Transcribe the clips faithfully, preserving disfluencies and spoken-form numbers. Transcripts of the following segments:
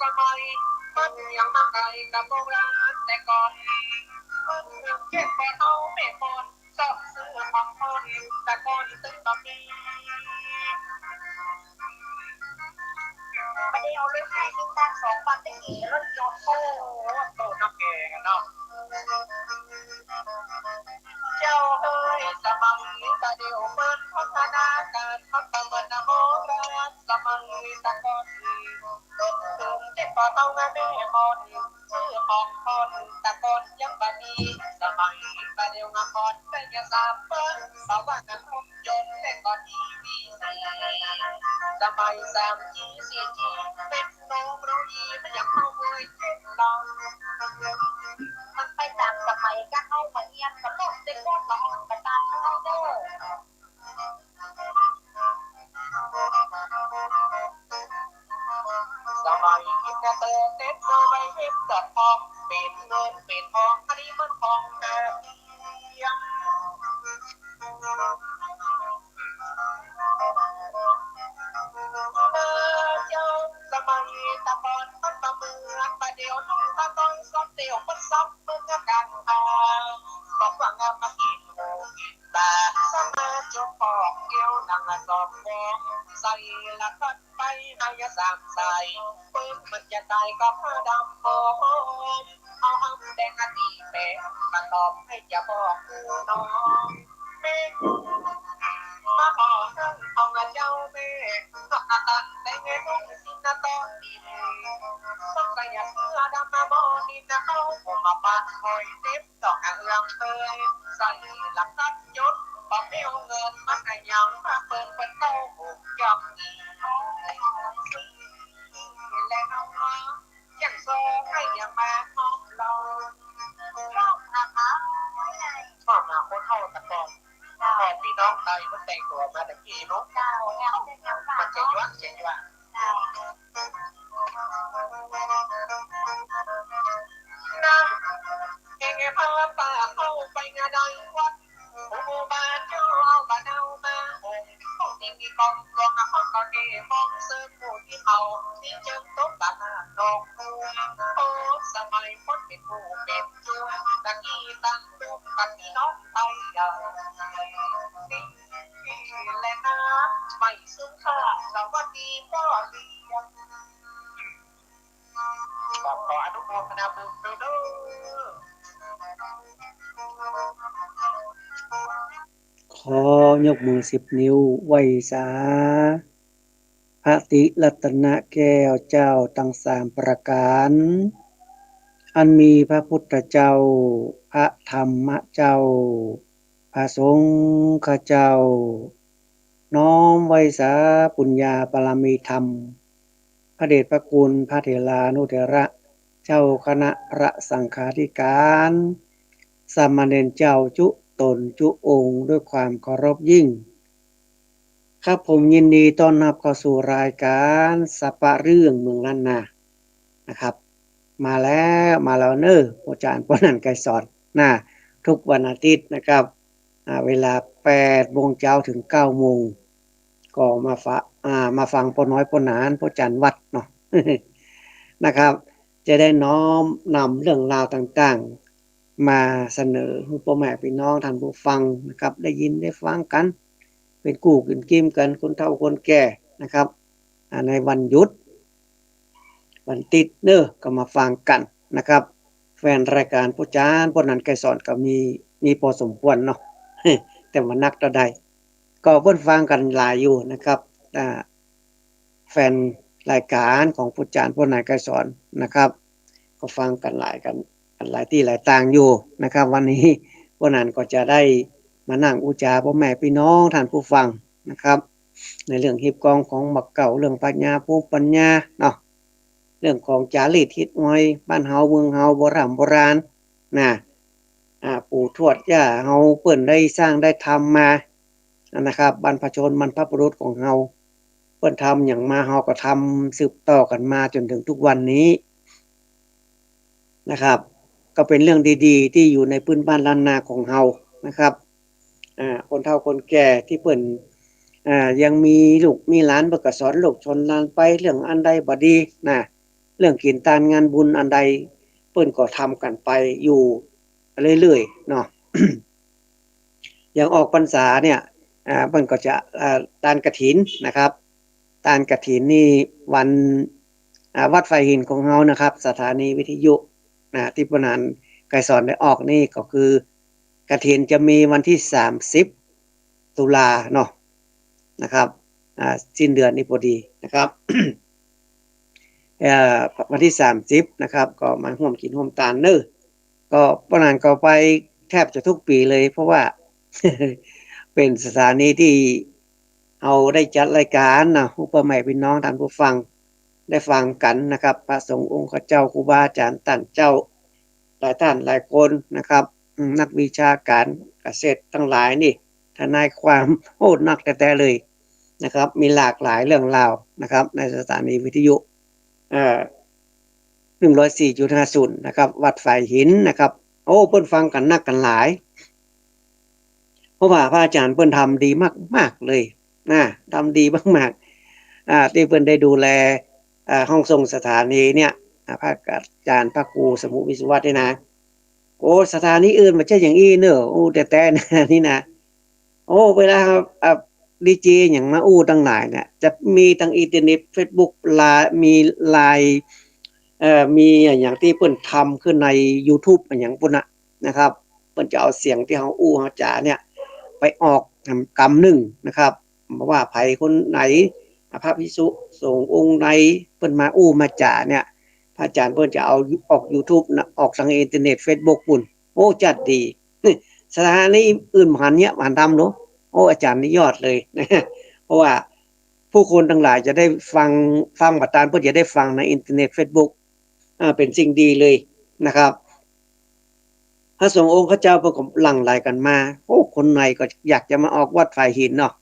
สมัยมันยังบ่ไกลกับโบราณแต่ก่อน เมืองเจ็ดบ่เฒ่าแม่มนต์ ชอบซื้อของปล้นแต่ก่อนตึงบ่มี บ่าเดี่ยวเลย ใครติดตามสองวันได้กี่รถยนต์ โอ้โห โตนักแก่กันเนาะ เจ้าเอ๋ย สมัยบ่าเดี่ยวเปิ้นพัฒนาการ มันบ่เหมือนโบราณสมัยแต่ก่อน เจ็ดบ่เฒ่าแม่มนต์ ซื้อของปล้นแต่ก่อนยังบ่มี สมัยบ่าเดี่ยวงาก่อนได้แค่สามเปิ้น เพราะว่ากันรถยนต์แต่ก่อนทีวีสี สมัยสามจี สี่จี เทคโนโลยีมันยังเข้าเว้ยเจ็ดเรา มันไปตามสมัย ก็เข้ามาเรียนก็ลดได้โคตรละอ่อนไปตามเขาเด้อ สมัยอินเทอร์เน็ต เว็บดอทคอม เป๋นเงินเป๋นทอง อันนี้มันของหาเพียง เจ้า สมัยแต่ก่อนมันบ่เหมือนบ่าเดี่ยว นุ่งผ้าต้อยสองเดี่ยว มันซับเบิ่งกัน บอกว่างามมากินหมูกินปลา สมาจกปอกเกี่ยวหนังสองวง ใส่ละคันไปให้สามสาย เปิ้นมันจะตายก็ผ้าดำหอม เอาหำแดงอดีแปะ มาตอบให้จะบอกน้อง แม่มาขอเรื่องของเจ้าแม่ ก็อาตันแต่งให้นุ่งสิ้นตอนดิน ต้องใส่เสื้อดำมาบ่ดินนะ เขาผมมาปะคอยเต็ม ดอกเอืองเตย ใส่หลักตัดยศ บ่มีเงินมาขยัน มาเปิดเปิ้นเต้าหูยอกอี และน้องยังโซ่ให้ยังมาห้องเรา ชอบหาคนเฒ่าแต่ก่อน แต่พี่น้องไตมันแต่งตั๋วมาแต่กี้เนาะ เจ้า มันจะยั่ว จะยั่ว นะ เองพาป้าเข้าไปงาดอยวัด หมู่บ้านเจ้าเอาบ้านเอามาองค์ องค์นี้มีกองหลวง เขาก็เทมองเสิร์ฟหมู่ที่เขา ที่เจิงตกบ้านนอกเมือง โอ้ สมัยพ้นเป็นหมู่เป็นจวน ตะกี้ตั้งวงกันพี่น้องไตใหญ่ นี่แหละนะ ไม่สุขะ สวัสดีพ่อเลี้ยง ก็ขออนุโมทนาบุญด้วยเด้อ ขอยกมือสิบนิ้วไหว้สา พระติรัตนแก้วเจ้าทั้งสามประการ อันมีพระพุทธเจ้า พระธรรมเจ้า พระสงฆ์เจ้า น้อมไหว้สาปุญญาบารมีธรรม พระเดชพระคุณพระเถรานุเถระ เจ้าคณะพระสังฆาธิการ สามเณรเจ้าจุ๊ต๋นจุ๊องค์ด้วยความเคารพยิ่ง ครับ ผมยินดีต้อนรับเข้าสู่รายการสะปะเรื่องเมืองล้านนานะครับ มาแล้ว มาแล้วเน้อ อาจ๋ารย์ป้อนันท์ ไกรสอน นะ ทุกวันอาทิตย์นะครับ อ่า เวลาแปดโมงเจ๊าถึงเก้าโมง ก็มาฟะ อ่า มาฟังป้อน้อยป้อหนาน ป้อจ๋ารย์วัดเนาะ นะครับ จะได้น้อมนำเรื่องราวต่างๆ มาเสนอหื้อป้อแม่ปี้น้องท่านผู้ฟังนะครับ ได้ยินได้ฟังกั๋น เป๋นกู้เป๋นกิ๋มกั๋น คนเฒ่าคนแก่นะครับ อ่า ในวันหยุด วันติ๊ดเน้อ ก็มาฟังกั๋นนะครับ แฟนรายการป้อจ๋ารย์ป้อนันท์ ไกรสอน ก็มี มีปอสมควรเนาะ แต่บ่นักเต้าใด ก็เปิ้นฟังกั๋นหลายอยู่นะครับ อ่า แฟนรายการของป้อจ๋ารย์ป้อนันท์ ไกรสอน นะครับ ก็ฟังกั๋นหลายกั๋น กั๋นหลายตี้หลายตางอยู่นะครับ วันนี้ป้อนันท์ก็จะได้มานั่งอู้จ๋าป้อแม่ปี้น้องท่านผู้ฟังนะครับ ในเรื่องฮีบกองของบ่าเก่า เรื่องปัญญา ภูมิปัญญาเนาะ เรื่องของจ๋ารีตฮิตฮอยบ้านเฮาเมืองเฮา โบร่ำโบราณนะ อ่า ปู่ทวดย่าเฮาเปิ้นได้สร้างได้ทำมานะครับ บรรพชนบรรพบุรุษของเฮา เปิ้นทำหยังมา เฮาก็ทำสืบต่อกั๋นมาจ๋นเถิงทุกวันนี้นะครับ ก็เป๋นเรื่องดีๆ ตี้อยู่ในปื้นบ้านล้านนาของเฮานะครับ อ่า คนเฒ่าคนแก่ตี้เปิ้น อ่า ยังมีลูกมีหลาน เปิ้นก็สอนลูกสอนหลานไป เรื่องอันใดบ่ดีนะ เรื่องกิ๋นตานงานบุญอันใด เปิ้นก็ทำกั๋นไปอยู่เรื่อยๆ เนาะ อย่างออกพรรษาเนี่ย อ่า เปิ้นก็จะ อ่า ตานกฐินนะครับ ตานกฐินนี่วัน อ่า วัดฝายหินของเฮานะครับ สถานีวิทยุ นะ ตี้ป้อหนานไกรสอนได้ออกนี่ก็คือ กฐินจะมีวันตี้สามสิบตุลาเนาะ นะครับ อ่า สิ้นเดือนนี้พอดีนะครับ เอ่อ วันตี้สามสิบนะครับ ก็มาฮ่วมกิ๋นฮ่วมตานเนาะ ก็ป้อหนานก็ไปแทบจะกู้ปี๋เลย เพราะว่า เป๋นสถานีตี้เฮาได้จัดรายก๋านนะ หื้อป้อแม่ปี้น้องต้านผู้ฟังได้ฟังกั๋นนะครับ พระสงฆ์องค์ข้าเจ้า ครูบาอาจ๋ารย์ต้านเจ้า หลายต้านหลายคนนะครับ อืม นักวิชาก๋านเกษตรตังหลายนี่ ทนายความ โอ้ นักแต๊ๆ เลยนะครับ มีหลากหลายเรื่องราวนะครับ ในสถานีวิทยุ เอ่อ หนึ่งร้อยสี่จุดห้าศูนย์ นะครับ วัดฝายหินนะครับ โอ้ เปิ้นฟังกั๋นนักกั๋นหลาย เพราะว่าพระอาจ๋ารย์เปิ้นทำดีมากๆ เลยนะ ทำดีมากๆ อ่า ตี้เปิ้นได้ดูแล อ่า ห้องส่งสถานีเนี่ย อ่า พระอาจ๋ารย์พระครูสมุห์ วิศวัฒน์ เนี่ยนะ โอ้ สถานีอื่นบ่ใจ้อย่างอี้เนาะ โอ้ แต๊ๆ นะ นี่นะ โอ้ เวลา อ่า ดีเจอย่างมาอู้ตังหลายเนี่ย จะมีตังอินเทอร์เน็ต เฟซบุ๊ก ไลน์ มีไลน์ เอ่อ มีอะหยังตี้เปิ้นทำขึ้นในยูทูบอะหยังปู้นน่ะนะครับ เปิ้นจะเอาเสียงตี้เฮาอู้เฮาจ๋าเนี่ย ไปออกกำนึ่งนะครับ บ่ว่าใผคนไหน พระภิกษุสงฆ์องค์ใด เปิ้นมาอู้มาจ๋าเนี่ย พระอาจ๋ารย์เปิ้นจะเอาออกยูทูบนะ ออกตังอินเทอร์เน็ต เฟซบุ๊ก ปู้น โอ้ จัดดี สถานีอื่นบ่หันเยียะ บ่หันทำเนาะ โอ้ อาจ๋ารย์นี่ยอดเลย เพราะว่าผู้คนตังหลายจะได้ฟัง ฟังบ่ตาน เปิ้นจะได้ฟังในอินเทอร์เน็ต เฟซบุ๊ก อ่า เป๋นสิ่งดีเลยนะครับ พระสงฆ์องค์ข้าเจ้าเปิ้นก็หลั่งไหลกั๋นมา โอ้ คนไหนก็อยากจะมาออกวัดฝายหินเนาะ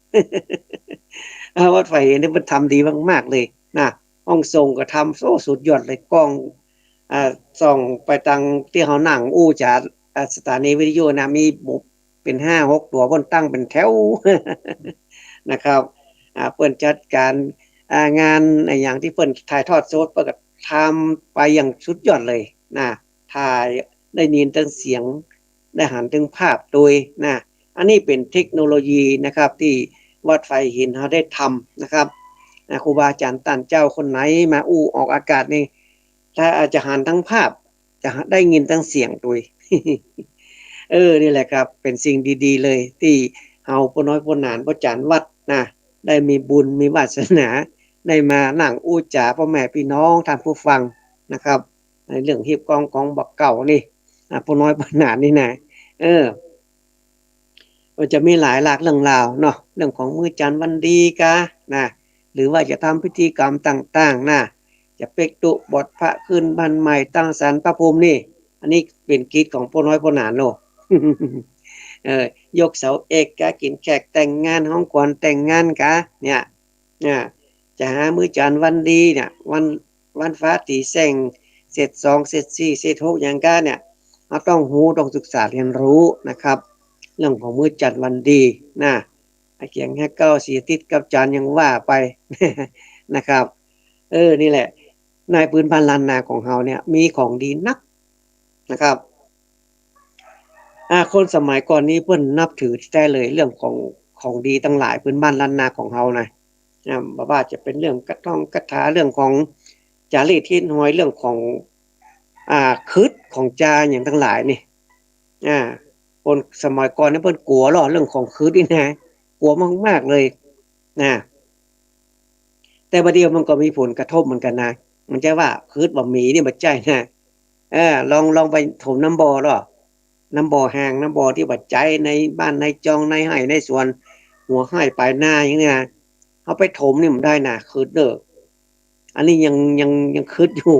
อ่า วัดฝายหินนี่เปิ้นทำดีมากๆ เลยนะ ห้องส่งก็ทำ โอ้ สุดยอดเลย กล้อง อ่า ส่องไปตังตี้เฮานั่งอู้จ๋า อ่า สถานีวิทยุนะ มีเป๋นห้าหกตั๋ว เปิ้นตั้งเป๋นแถว นะครับ อ่า เปิ้นจัดก๋าน อ่า งานอะหยังตี้เปิ้นถ่ายทอดสด เปิ้นก็ทำไปอย่างสุดยอดเลยนะ ถ่าย ได้ยินตึงเสียง ได้หันตึงภาพตวยนะ อันนี้เป๋นเทคโนโลยีนะครับ ตี้วัดฝายหินเฮาได้ทำนะครับ อ่า ครูบาอาจ๋ารย์ต้านเจ้าคนไหนมาอู้ออกอากาศนี่ ถ้าอาจจะหันตึงภาพ จะได้ยินตึงเสียงตวย เออ นี่แหละครับ เป๋นสิ่งดีๆ เลย ตี้เฮาป้อน้อยป้อหนาน ป้อจ๋ารย์วัดนะ ได้มีบุญมีวาสนา ได้มานั่งอู้จ๋าป้อแม่ปี้น้องต้านผู้ฟังนะครับ ในเรื่องฮีบกองของบ่าเก่านี่ อ่า ป้อน้อยป้อหนานนี่นะ เออ มันจะมีหลายหลากเรื่องราวเนาะ เรื่องของมื้อจันทร์วันดีกานะ หรือว่าจะทำพิธีกรรมต่างๆ นะ จะเป๊กตุ๊บวชพระขึ้นบ้านใหม่ ตั้งศาลพระภูมินี่ อันนี้เป๋นกิจของป้อน้อยป้อหนานเนาะ เออ ยกเสาเอกกา กิ๋นแขกแต่งงาน ฮ้องขวัญแต่งงานกา เนี่ย อ่า จะหามื้อจันทร์วันดีเนี่ย วัน วันฟ้าตี๋แส่ง เศษสอง เศษสี่ เศษหก อย่างกาเนี่ย เฮาต้องฮู้ ต้องศึกษาเฮียนฮู้นะครับ เรื่องของมื้อจันทร์วันดีนะ อาเกียงแฮกเก้า สีอาทิตย์กับจันทร์ ยังว่าไป นะครับ เออ นี่แหละ ในพื้นบ้านล้านนาของเฮาเนี่ย มีของดีนักนะครับ อ่า คนสมัยก่อนนี้เปิ้นนับถือแต๊เลย เรื่องของ ของดีตังหลายพื้นบ้านล้านนาของเฮานะ อ่า บ่ว่าจะเป๋นเรื่องกระท่องกระถา เรื่องของจารีตฮิตฮอย เรื่องของ อ่า ขึดของจาอย่างตังหลายนี่ อ่า คนสมัยก่อนนี่เปิ้นกั๋วลอเรื่องของขึดนี่นะ กั๋วมากๆ เลยนะ แต่บ่าเดี่ยวมันก็มีผลกระทบเหมือนกั๋นนะ มันจะว่าขึดบ่มีนี่บ่ใจ้นะ เออ ลอง ลองไปถมน้ำบ่อลอ น้ำบ่อแห้ง น้ำบ่อตี้บ่ใจ๊ในบ้านในจอง ในไฮ่ในสวน หัวไฮ่ป๋ายนาอย่างเนี้ย เฮาไปถมนี่บ่ได้นะ ขึดเน่อ อันนี้ยัง ยัง ยังขึดอยู่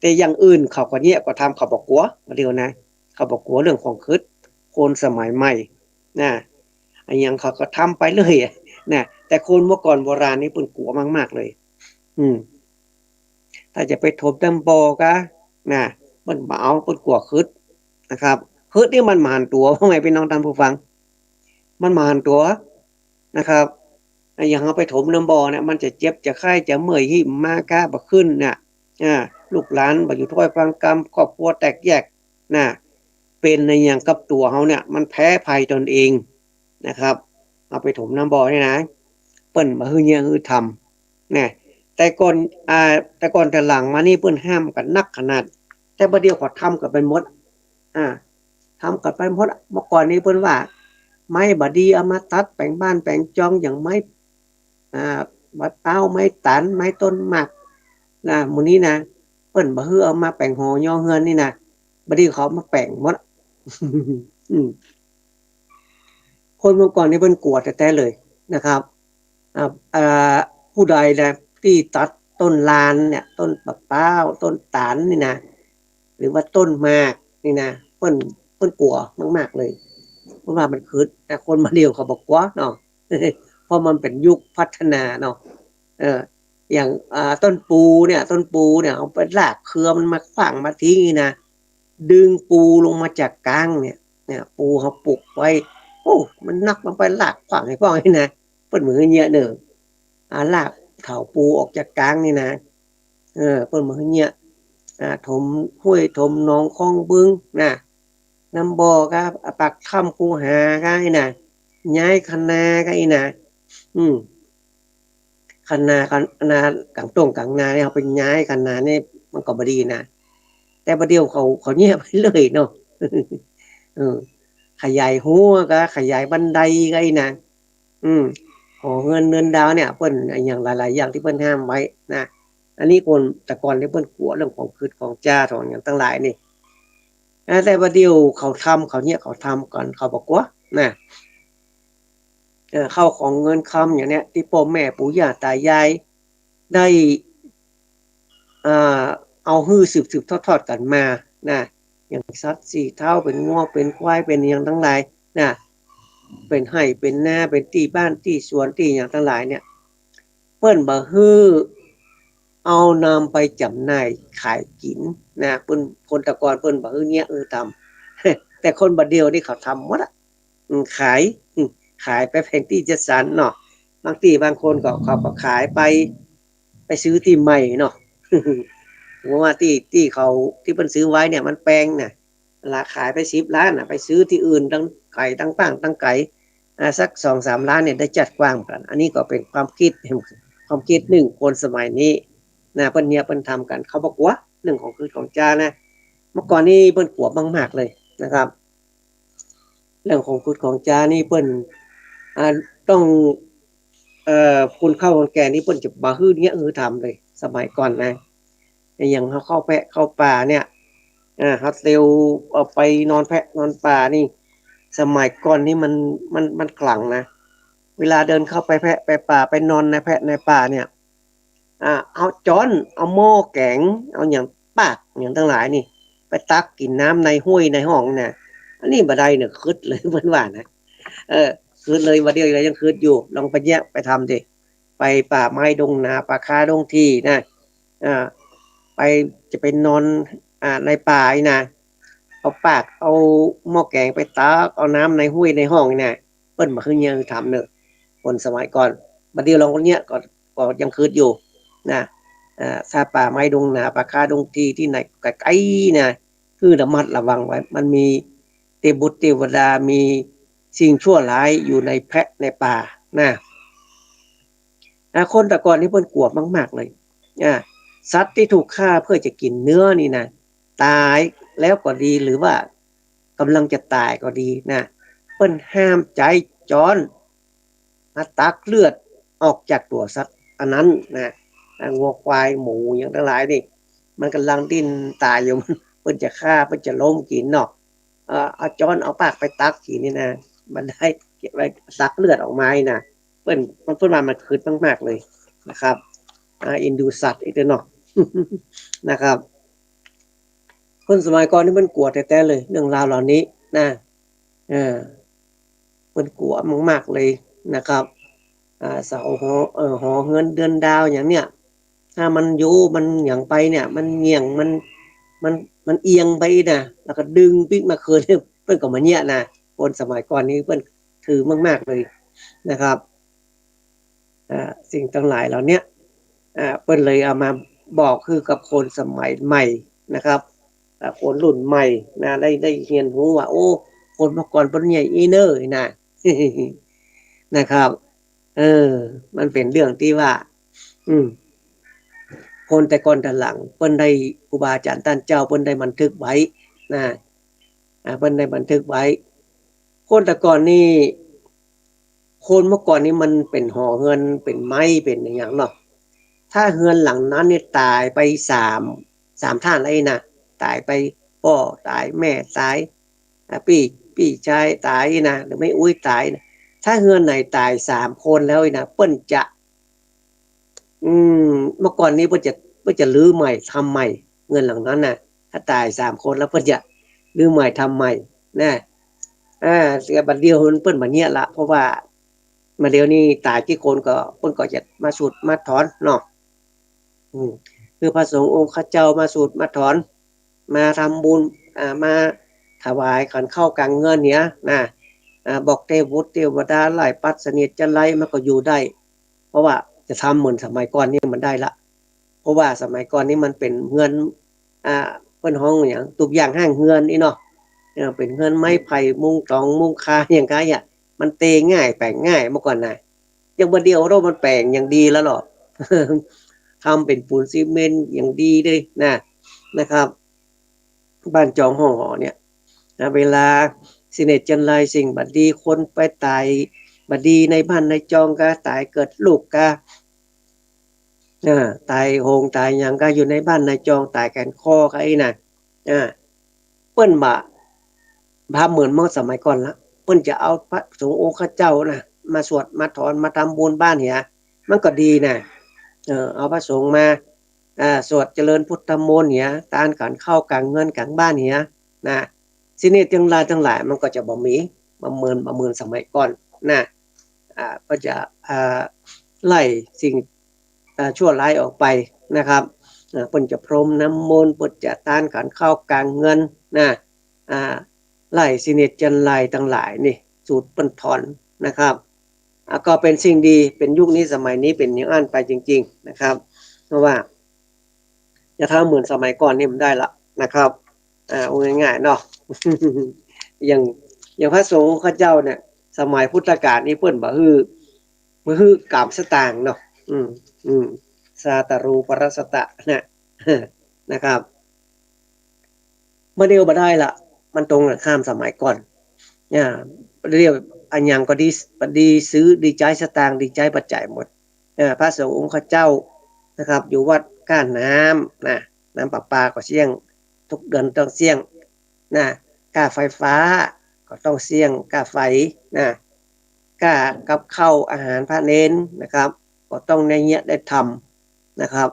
แต่อย่างอื่นเขาก็เยียะก็ทำ เขาบ่กั๋ว บ่าเดี่ยวนะ เขาบ่กั๋วเรื่องของขึด คนสมัยใหม่นะ อะหยังเขาก็ทำไปเลยอะนะ แต่คนเมื่อก่อนโบราณนี่เปิ้นกั๋วมากๆ เลย อืม ถ้าจะไปถมน้ำบ่อกา นะ เปิ้นบ่เอา เปิ้นกั๋วขึดนะครับ ขึดนี่มันบ่หันตั๋ว พ่อแม่พี่น้องต้านผู้ฟัง มันบ่หันตั๋วนะครับ อะหยังเฮาไปถมน้ำบ่อเนี่ย มันจะเจ็บจะไข้จะเมื่อย หิ้วมากาบ่ขึ้นเนี่ย อ่า ลูกหลานบ่อยู่ถ้อยฟังกำ ครอบครัวแตกแยกนะ เป๋นอะหยังกับตั๋วเฮาเนี่ย มันแพ้ภัยตนเองนะครับ เอาไปถมน้ำบ่อเนี่ยนะ เปิ้นบ่หื้อเยียะหื้อทำนะ แต่ก่อน อ่า แต่ก่อนแต่หลังมานี่เปิ้นห้ามกั๋นนักขนาด แต่บ่าเดี่ยวเขาทำกั๋นไปหมด อ่า ทำกั๋นไปหมดอะ เมื่อก่อนนี้เปิ้นว่า ไม้บ่ดีเอามาตัดแป๋งบ้านแป๋งจอง อย่างไม้ อ่า ใบพร้าว ไม้ต๋าล ไม้ต้นหมากนะ หมู่นี้นะ เปิ้นบ่หื้อเอามาแป๋งหอเยียะเฮือนนี่นะ บ่าเดี่ยวเขาเอามาแป๋งหมดอะ อืม คนเมื่อก่อนนี่เปิ้นกั๋วแต๊ๆ เลยนะครับ อ่า อ่า ผู้ใดนะ ตี้ตัดต้นลานเนี่ย ต้นมะพร้าว ต้นต๋าลนี่นะ หรือว่าต้นหมากนี่นะ เปิ้น เปิ้นกั๋วมากๆ เลย เพราะว่ามันขึด แต่คนบ่าเดี่ยวเขาบ่กั๋วเนาะ เพราะมันเป๋นยุคพัฒนาเนาะ เออ อย่าง อ่า ต้นปูเนี่ย ต้นปูเนี่ย เอาไปลากเครือมันมาขว้างมาทิ้งนี่นะ ดึงปูลงมาจากก๊างเนี่ย เนี่ย ปูเฮาปลูกไว้ โอ้ มันหนัก มันไปลากขว้างไอ้ป้องนี่นะ เปิ้นบ่หื้อเยียะเน่อ อ่า ลากเถาปูออกจากก๊างนี่นะ เออ เปิ้นบ่หื้อเยียะ อ่า ถมห้วยถมหนองคลองบึงนะ น้ำบ่อก็ อ่า ปากถ้ำคูหาก็อี้นะ ย้ายคะนาก็อี้นะ อืม คะนา คะนา ก๋างต้งก๋างนาเนี่ย เอาไปย้ายคะนาเนี่ย มันก็บ่ดีนะ แต่บ่าเดี่ยวเขา เขาเยียะไปเลยเนาะ เออ ขยายฮั้วก็ ขยายบันไดก็อี้นะ อืม หอเฮือนเนินดาวเนี่ย เปิ้นอะหยังหลายๆ อย่างตี้เปิ้นห้ามไว้นะ อันนี้คนแต่ก่อนนี่เปิ้นกั๋วเรื่องของขึดของจ๋าของอะหยังตังหลายนี่ อ่า แต่บ่าเดี่ยวเขาทำ เขาเยียะ เขาทำกั๋น เขาบ่กั๋วนะ เอ่อ ข้าวของเงินคำอย่างเนี้ย ตี้ป้อแม่ปู่ย่าต๋ายายได้ อ่า เอาหื้อสืบๆ ทอดๆ กั๋นมานะ อย่างสัตว์สี่เท้า เป๋นงัว เป๋นควาย เป๋นอะหยังตังหลายนะ เป๋นไฮ่ เป๋นนา เป๋นตี้บ้าน ตี้สวน ตี้อะหยังตังหลายเนี่ย เปิ้นบ่หื้อเอานำไปจ๋ำหน่ายขายกิ๋นนะ เปิ้น คนแต่ก่อนเปิ้นบ่หื้อเยียะหื้อทำ แต่คนบ่าเดี่ยวนี่เขาทำหมดอะ อืม ขาย อืม ขายไปแผงตี้จัดสรรเนาะ บางตี้บางคนก็ เขาก็ขายไป ไปซื้อตี้ใหม่เนาะ สมมุติว่าตี้ ตี้เขา ตี้เปิ้นซื้อไว้เนี่ยมันแปงนะ ละขายไปสิบล้านน่ะ ไปซื้อตี้อื่นตังไก๋ ตังป้างตังไก๋ อ่า สักสองสามล้านเนี่ย ได้จัดกว้างกั๋น อันนี้ก็เป๋นความกึ๊ด ความกึ๊ดนึ่งคนสมัยนี้นะ เปิ้นเยียะเปิ้นทำกั๋น เขาบ่กั๋วเรื่องของขึดของจ๋านะ เมื่อก่อนนี่เปิ้นกั๋วมากๆ เลยนะครับ เรื่องของขึดของจ๋านี่เปิ้น อ่า ต้อง เอ่อ คนเฒ่าคนแก่นี่เปิ้นจะบ่หื้อเยียะหื้อทำเลย สมัยก่อนนะ อย่างเฮาเข้าแพะเข้าป่าเนี่ย อ่า เฮาเตียวเอาไปนอนแพะนอนป่านี่ สมัยก่อนนี่มัน มัน มันขลังนะ เวลาเดินเข้าไปแพะไปป่า ไปนอนในแพะในป่าเนี่ย อ่า เอาจ๊อน เอาหม้อแก๋ง เอาอะหยังปาก อะหยังตังหลายนี่ ไปตักกิ๋นน้ำในห้วยในหนองนะ อันนี้บ่ได้เน่อ ขึดเลย เปิ้นว่านะ เออ ขึดเลย บ่าเดี่ยวยังขึดอยู่ ลองไปเยียะไปทำสิ ไปป่าไม้ดงนา ป่าคาดงทีนะ อ่า ไป จะไปนอน อ่า ในป่าอี้นะ เอาปาก เอาหม้อแก๋งไปตัก เอาน้ำในห้วยในหนองอี้นะ เปิ้นบ่หื้อเยียะหื้อทำเน่อ คนสมัยก่อน บ่าเดี่ยวลองเยียะก็ ก็ยังขึดอยู่นะ อ่า ถ้าป่าไม้ดงนา ป่าคาดงทีตี้ไหนไก๋ๆ นะ คือระมัดระวังไว้ มันมีเตบุตรเตวดา มีสิ่งชั่วร้ายอยู่ในแพะในป่านะ อ่า คนแต่ก่อนนี่เปิ้นกั๋วมากๆ เลย อ่า สัตว์ตี้ถูกฆ่าเพื่อจะกิ๋นเนื้อนี่นะ ต๋ายแล้วก็ดี หรือว่ากำลังจะต๋ายก็ดีนะ เปิ้นห้ามใจ๊จ๊อนมาตักเลือดออกจากตั๋วสัตว์อันนั้นนะ อ่า งัวควายหมูอะหยังตังหลายนี่ มันก่ำลังดิ้นต๋ายอยู่ เปิ้นจะฆ่า เปิ้นจะล้มกิ๋นเนาะ เอ่อ เอาจ๊อนเอาปากไปตักกิ๋นนี่นะ บ่ได้ เก็บไว้ตักเลือดออกมานี่นะ เปิ้น มัน เปิ้นว่ามันขึดมากๆ เลยนะครับ อ่า เอ็นดูสัตว์อี้เต๊อะเนาะ นะครับ คนสมัยก่อนนี่เปิ้นกั๋วแต๊ๆ เลย เรื่องราวเหล่านี้นะ เออ เปิ้นกั๋วมากๆ เลยนะครับ อ่า เสาหอ เอ่อ หอเฮือนเดือนดาวอย่างเนี้ย ถ้ามันโย มันหยังไปเนี่ย มันเหยี่ยง มัน มัน มันเอียงไปนะ แล้วก็ดึงปิ๊กมาคืน เปิ้นก็บ่เยียะนะ คนสมัยก่อนนี่เปิ้นถือมากๆ เลยนะครับ อ่า สิ่งตังหลายเหล่าเนี้ย อ่า เปิ้นเลยเอามา บอกคือกับคนสมัยใหม่นะครับ อ่า คนรุ่นใหม่นะ ได้ ได้เฮียนฮู้ว่า โอ้ คนเมื่อก่อนเปิ้นเยียะอี้เน่อนะ นะครับ เออ มันเป๋นเรื่องตี้ว่า อืม คนแต่ก่อนแต่หลัง เปิ้นได้ ครูบาอาจ๋ารย์ต้านเจ้า เปิ้นได้บันทึกไว้นะ อ่า เปิ้นได้บันทึกไว้ คนแต่ก่อนนี่ คนเมื่อก่อนนี่มันเป๋นหอเฮือน เป๋นไม้ เป๋นอะหยังเนาะ ถ้าเฮือนหลังนั้นเนี่ยต๋ายไปสาม สามต้านแล้วอี้นะ ต๋ายไปป้อต๋าย แม่ต๋าย อ่า ปี้ ปี้จายต๋ายอี้นะ หรือแม่อุ๊ยต๋ายนะ ถ้าเฮือนไหนต๋ายสามคนแล้วอี้นะ เปิ้นจะ อืม เมื่อก่อนนี้เปิ้นจะ เปิ้นจะรื้อใหม่ทำใหม่ เฮือนหลังนั้นน่ะ ถ้าต๋ายสามคนแล้วเปิ้นจะรื้อใหม่ทำใหม่นะ อ่า แต่บัดเดี่ยวเปิ้นบ่เยียะละ เพราะว่าบัดเดี่ยวนี้ต๋ายกี่คนก็ เปิ้นก็จะมาสูตรมาถอนเนาะ อืม คือพระสงฆ์องค์ข้าเจ้ามาสูตรมาถอน มาทำบุญ อ่า มาถวายขันข้าวก๋างเฮือนเหียนะ อ่า บอกเตวุตรเตวดา ไล่ปัดเสนียดจัญไร มันก็อยู่ได้ เพราะว่าจะทำเหมือนสมัยก่อนนี่มันได้ละ เพราะว่าสมัยก่อนนี่มันเป๋นเฮือน อ่า เปิ้นฮ้องอะหยัง ตูบยางห้างเฮือนอี้เนาะ เออ เป๋นเฮือนไม้ไผ่ มุงตองมุงคาอย่างไงอะ มันเตง่ายแป๋งง่ายเมื่อก่อนนะ อย่างบัดเดี่ยวเรามันแป๋งอย่างดีแล้วเนาะ ทำเป๋นปูนซีเมนต์อย่างดีเลยนะ นะครับ บ้านจองห้องหอเนี่ยนะ เวลาเสนียดจัญไรสิ่งบ่ดี คนไปต๋ายบ่ดีในบ้านในจองกา ต๋ายเกิดลูกกา อ่า ต๋ายโหงต๋ายหยังกา อยู่ในบ้านในจอง ต๋ายแขวนคอกาอี้นะ อ่า เปิ้นบ่า บ่าเหมือนเมื่อสมัยก่อนละ เปิ้นจะเอาพระสงฆ์องค์ข้าเจ้านะ มาสวดมาถอน มาทำบุญบ้านเหีย มันก็ดีนะ เออ เอาพระสงฆ์มา อ่า สวดเจริญพุทธมนต์เหีย ตานก๋างข้าวก๋างเฮือนก๋างบ้านเหียนะ เสนียดจัญไรตังหลายมันก็จะบ่มี บ่เหมือน บ่เหมือนสมัยก่อนนะ อ่า ก็จะ อ่า ไล่สิ่ง อ่า ชั่วร้ายออกไปนะครับ อ่า เปิ้นจะพรมน้ำมนต์ เปิ้นจะตานก๋างข้าวก๋างเฮือนนะ อ่า ไล่เสนียดจัญไรตังหลายนี่ สูตรเปิ้นถอนนะครับ อ่า ก็เป๋นสิ่งดี เป๋นยุคนี้สมัยนี้เป๋นอย่างอั้นไปจริงๆ นะครับ เพราะว่าจะทำเหมือนสมัยก่อนนี่มันได้ละนะครับ อ่า เอาง่ายๆ เนาะ อย่าง อย่างพระสงฆ์ข้าเจ้าเนี่ย สมัยพุทธกาลนี่เปิ้นบ่หื้อ บ่หื้อกามสตางค์เนาะ อืม อืม สาตรูปรัสสะตะนะ นะครับ บัดเดี่ยวบ่ได้ละ มันตรงกันข้ามสมัยก่อน อ่า เดี๋ยวอะหยังก็ดี ดีซื้อ ดีใจ๊สตางค์ ดีใจ๊ปัจจัยหมด อ่า พระสงฆ์องค์ข้าเจ้านะครับ อยู่วัดก้าน้ำนะ น้ำประปาก็เสี้ยง ทุกเดือนต้องเสี้ยงนะ ก้าไฟฟ้าก็ต้องเสี้ยง ก้าไฟนะ ก้ากับข้าวอาหารพระเณรนะครับ ก็ต้องได้เยียะได้ทำนะครับ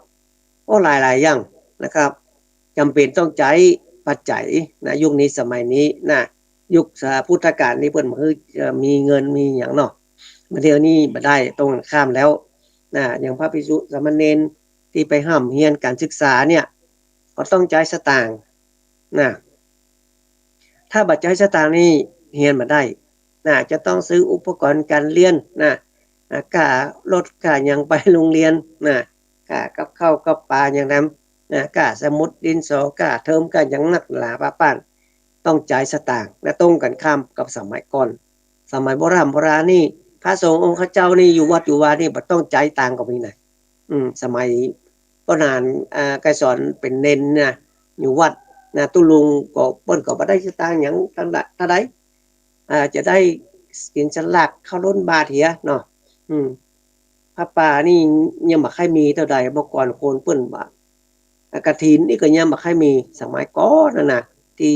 โอ้ หลายๆ อย่างนะครับ จ๋ำเป๋นต้องใจ๊ปัจจัยนะ ยุคนี้สมัยนี้นะ ยุคพุทธกาลนี่เปิ้นบ่หื้อ เอ่อ มีเงินมีหยังเนาะ บัดเดี่ยวนี้บ่ได้ ตรงกันข้ามแล้วนะ อย่างพระภิกษุสามเณรตี้ไปฮ่ำเฮียนก๋านศึกษาเนี่ย ก็ต้องใจ๊สตางค์นะ ถ้าบ่ใจ๊สตางค์นี่เฮียนบ่ได้นะ จะต้องซื้ออุปกรณ์ก๋านเฮียนนะ อ่า ก้ารถก้าหยังไปโฮงเฮียนนะ ก้ากับข้าวกับป๋าอย่างนั้นนะ ก้าสมุดดินสอ ก้าเทอม ก้าหยังนักหนาปะป้าน ต้องใจ๊สตางค์นะ ตรงกันข้ามกับสมัยก่อน สมัยโบราณโบราณนี่ พระสงฆ์องค์ข้าเจ้านี่อยู่วัดอยู่วานี่บ่ต้องใจ๊ตังค์ก็มีนะ อืม สมัยป้อหนาน อ่า ไกรสอนเป๋นเณรนะ อยู่วัดนะ ตุ๊ลุงก็ เปิ้นก็บ่ได้สตางค์หยังตังละ เต้าใด อ่า จะได้กิ๋นสลากข้าวล้นบาตรเหียเนาะ อืม ผ้าป่านี่ยังบ่ค่อยมีเต้าใด เมื่อก่อนคนเปิ้นว่า อ่า กฐินนี่ก็ยังบ่ค่อยมี สมัยก่อนนั่นนะ ตี้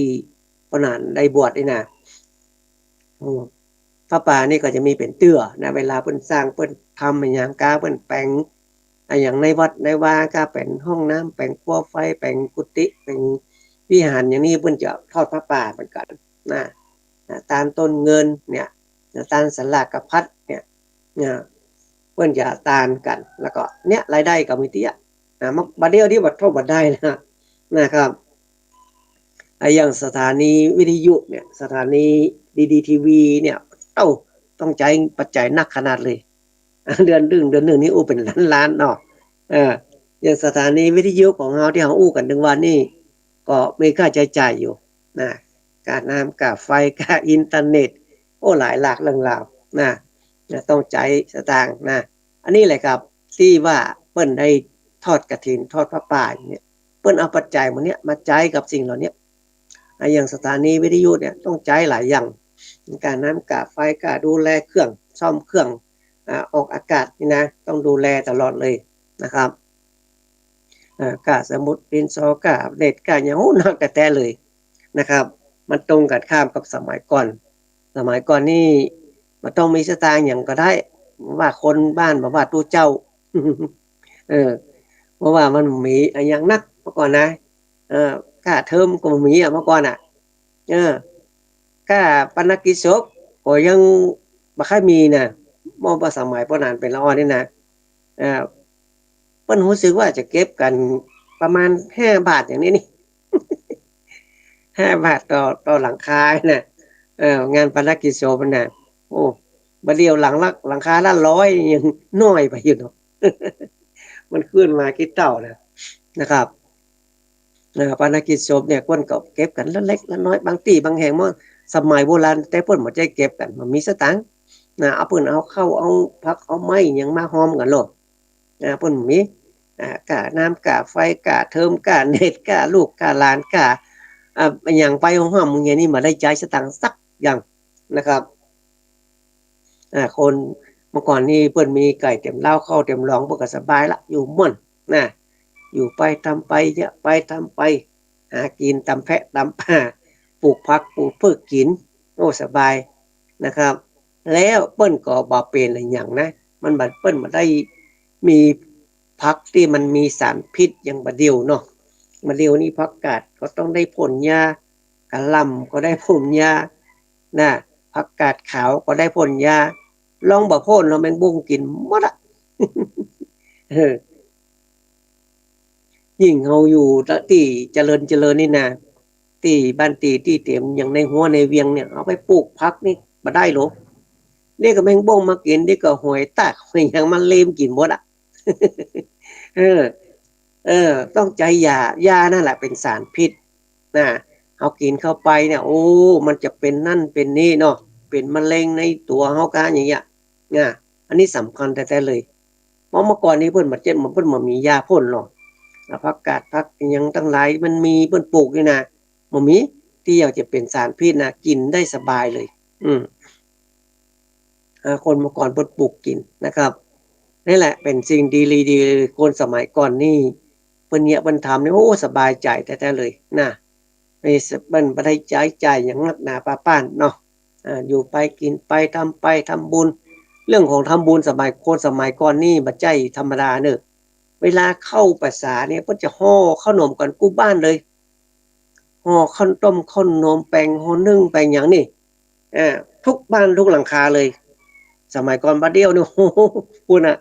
ป้อหนานได้บวชนี่นะ อืม ผ้าป่านี่ก็จะมีเป๋นเตื้อนะ เวลาเปิ้นสร้าง เปิ้นทำอะหยังกา เปิ้นแป๋งอะหยังในวัดในวา กาแป๋งห้องน้ำ แป๋งครัวไฟ แป๋งกุฏิ แป๋งวิหารอย่างนี้ เปิ้นจะทอดผ้าป่าเหมือนกั๋นนะ นะ ตานต้นเงินเนี่ยนะ ตานสลากพัดเนี่ยนะ เปิ้นจะตานกั๋น แล้วก็เนี่ยรายได้ก็มีเตี้ยนะ มัน บัดเดี่ยวนี้บ่ทบบ่ได้นะ นะครับ อ่ะ อย่างสถานีวิทยุเนี่ย สถานีดีดีทีวีเนี่ย เอ้า ต้องใจ๊ปัจจัยนักขนาดเลย เดือนนึ่ง เดือนนึ่งนี่ อู้ เป๋นล้านๆ เนาะ เออ อย่างสถานีวิทยุของเฮาตี้เฮาอู้กั๋นตึงวันนี้ ก็มีค่าใจ๊จ่ายอยู่นะ ก้าน้ำ ก้าไฟ ก้าอินเทอร์เน็ต โอ้ หลายหลากเรื่องราวนะ นะ ต้องใจ๊สตางค์นะ อันนี้แหละครับ ตี้ว่าเปิ้นได้ทอดกฐิน ทอดผ้าป่าอย่างเนี้ย เปิ้นเอาปัจจัยหมู่เนี้ยมาใจ๊กับสิ่งเหล่าเนี้ย อ่ะ อย่างสถานีวิทยุเนี่ยต้องใจ๊หลายอย่าง ก้าน้ำ ก้าไฟ ก้าดูแลเครื่อง ซ่อมเครื่อง อ่า ออกอากาศนี่นะ ต้องดูแลตลอดเลยนะครับ อ่า ก้าสมุดดินสอ ก้าเน็ต ก้าหยัง โอ้ หนักแต๊ๆ เลยนะครับ มันตรงกั๋นข้ามกับสมัยก่อน สมัยก่อนนี่บ่ต้องมีสตางค์หยังก็ได้ ว่าคนบ้าน บ่ว่าตุ๊เจ้า เออ เพราะว่ามันบ่มีอะหยังนักเมื่อก่อนนะ เออ ก้าเทอมก็บ่มีอะเมื่อก่อนอะ เออ ก้าปณกิจศพก็ยังบ่ค่อยมีนะ มองว่าสมัยป้อหนานเป๋นละอ่อนนี่นะ เออ เปิ้นฮู้สึกว่าจะเก็บกั๋นประมาณห้าบาทอย่างนี้นี่ ห้าบาทต่อ ต่อหลังคานะ เออ งานปณกิจศพนะ โอ้ บ่าเดี่ยวหลังละ หลังคาละร้อยยังน้อยไปอยู่เนาะ มันขึ้นมากี่เต้านะ นะครับ เอ่อ ปณกิจศพเนี่ย เปิ้นก็เก็บกั๋นละเล็กละน้อย บางตี้บางแห่งเมื่อสมัยโบราณ แต่เปิ้นบ่ใจ้เก็บกั๋น บ่มีสตางค์นะ เอาเปิ้นเอาข้าว เอาผัก เอาไม้หยังมาฮอมกั๋นโลด อ่า เปิ้นบ่มี อ่า ก้าน้ำ ก้าไฟ ก้าเทอม ก้าเน็ต ก้าลูก ก้าหลาน ก้า อ่า อะหยังไปโฮงฮ่ำโฮงเฮียนนี่ บ่ได้ใจ๊สตางค์สักอย่างนะครับ อ่า คนเมื่อก่อนนี่เปิ้นมีไก่เต็มเล้า ข้าวเต็มหลอง เปิ้นก็สบายละ อยู่ม่วนนะ อยู่ไปทำไป เยียะไปทำไป หากิ๋นต๋ามแพะต๋ามป่า ปลูกผักปลูกพืชกิ๋น โอ้ สบายนะครับ แล้วเปิ้นก็บ่เป๋นอะหยังนะ มันบ่ เปิ้นบ่ได้มีผักตี้มันมีสารพิษอย่างบ่าเดี่ยวเนาะ บ่าเดี่ยวนี่ผักกาดก็ต้องได้พ่นยา กะหล่ำก็ได้พ่นยานะ ผักกาดขาวก็ได้พ่นยา ลองบ่พ่นแล้วแมงบ้งกิ๋นหมดอะ เออ ยิ่งเฮาอยู่ตี้เจริญเจริญนี่นะ ตี้บ้านตี้ ตี้เต็ม อย่างในฮั้วในเวียงเนี่ย เอาไปปลูกผักนี่บ่ได้โล เดี๋ยวก็แมงบ้งมากิ๋น เดี๋ยวก็หอยตาก หอยหยังมาเล็มกิ๋นหมดอะ เออ เออ ต้องใจ๊ยา ยานั่นแหละเป๋นสารพิษนะ เฮากิ๋นเข้าไปเนี่ย โอ้ มันจะเป๋นนั่นเป๋นนี่เนาะ เป๋นมะเร็งในตั๋วเฮาก้าอย่างเงี้ยนะ อันนี้สำคัญแต๊ๆ เลย เพราะเมื่อก่อนนี้เปิ้นบ่ใจ้ เปิ้นบ่มียาพ่นหรอก แล้วผักกาดผักหยังตังหลายมันมี เปิ้นปลูกนี่นะ บ่มีตี้อยากจะเป๋นสารพิษนะ กิ๋นได้สบายเลย อืม อ่า คนเมื่อก่อนเปิ้นปลูกกิ๋นนะครับ นี่แหละเป๋นสิ่งดี ดี คนสมัยก่อนนี่ เปิ้นเยียะเปิ้นทำนี่ โอ้ สบายใจ๋แต๊ๆ เลยนะ นี่เปิ้นบ่ได้ใจ๊จ่ายหยังนักหนาปาป้านเนาะ อ่า อยู่ไปกิ๋นไปทำไปทำบุญ เรื่องของทำบุญสมัย คนสมัยก่อนนี่บ่ใจ้ธรรมดาเนอะ เวลาเข้าพรรษาเนี่ย เปิ้นจะห่อขนมกั๋นกู้บ้านเลย ห่อข้าวต้มข้าวหนม แป๋งห่อนึ่งแป๋งหยังนี่ อ่า กู้บ้านกู้หลังคาเลย สมัยก่อน บ่าเดี่ยวนี่ โอ้โห ปู้นน่ะ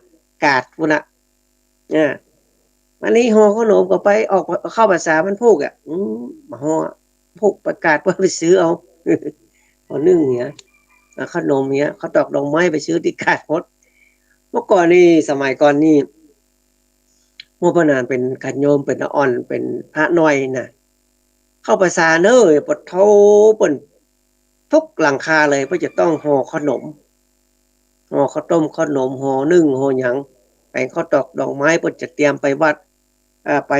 กาดปู้นน่ะ อ่า อันนี้ห่อข้าวหนมก็ไปออก เข้าพรรษามันผูกอ่ะ อืม บ่ห่อ ผูกประกาศว่าไปซื้อเอา ห่อนึ่งเนี้ย อ่า ขนมเนี้ย ข้าวตอกดอกไม้ไปซื้อตี้กาดหมด เมื่อก่อนนี่ สมัยก่อนนี่ เมื่อป้อหนานเป๋นฆาติโยม เป๋นอะอ่อน เป๋นพระน้อยน่ะ เข้าพรรษาเน้อ ปะโธ่ เปิ้นกู้หลังคาเลย เปิ้นจะต้องห่อขนม ห่อข้าวต้มข้าวหนม ห่อนึ่งห่อหยัง แป๋งข้าวตอกดอกไม้ เปิ้นจะเตรียมไปวัด อ่า ไป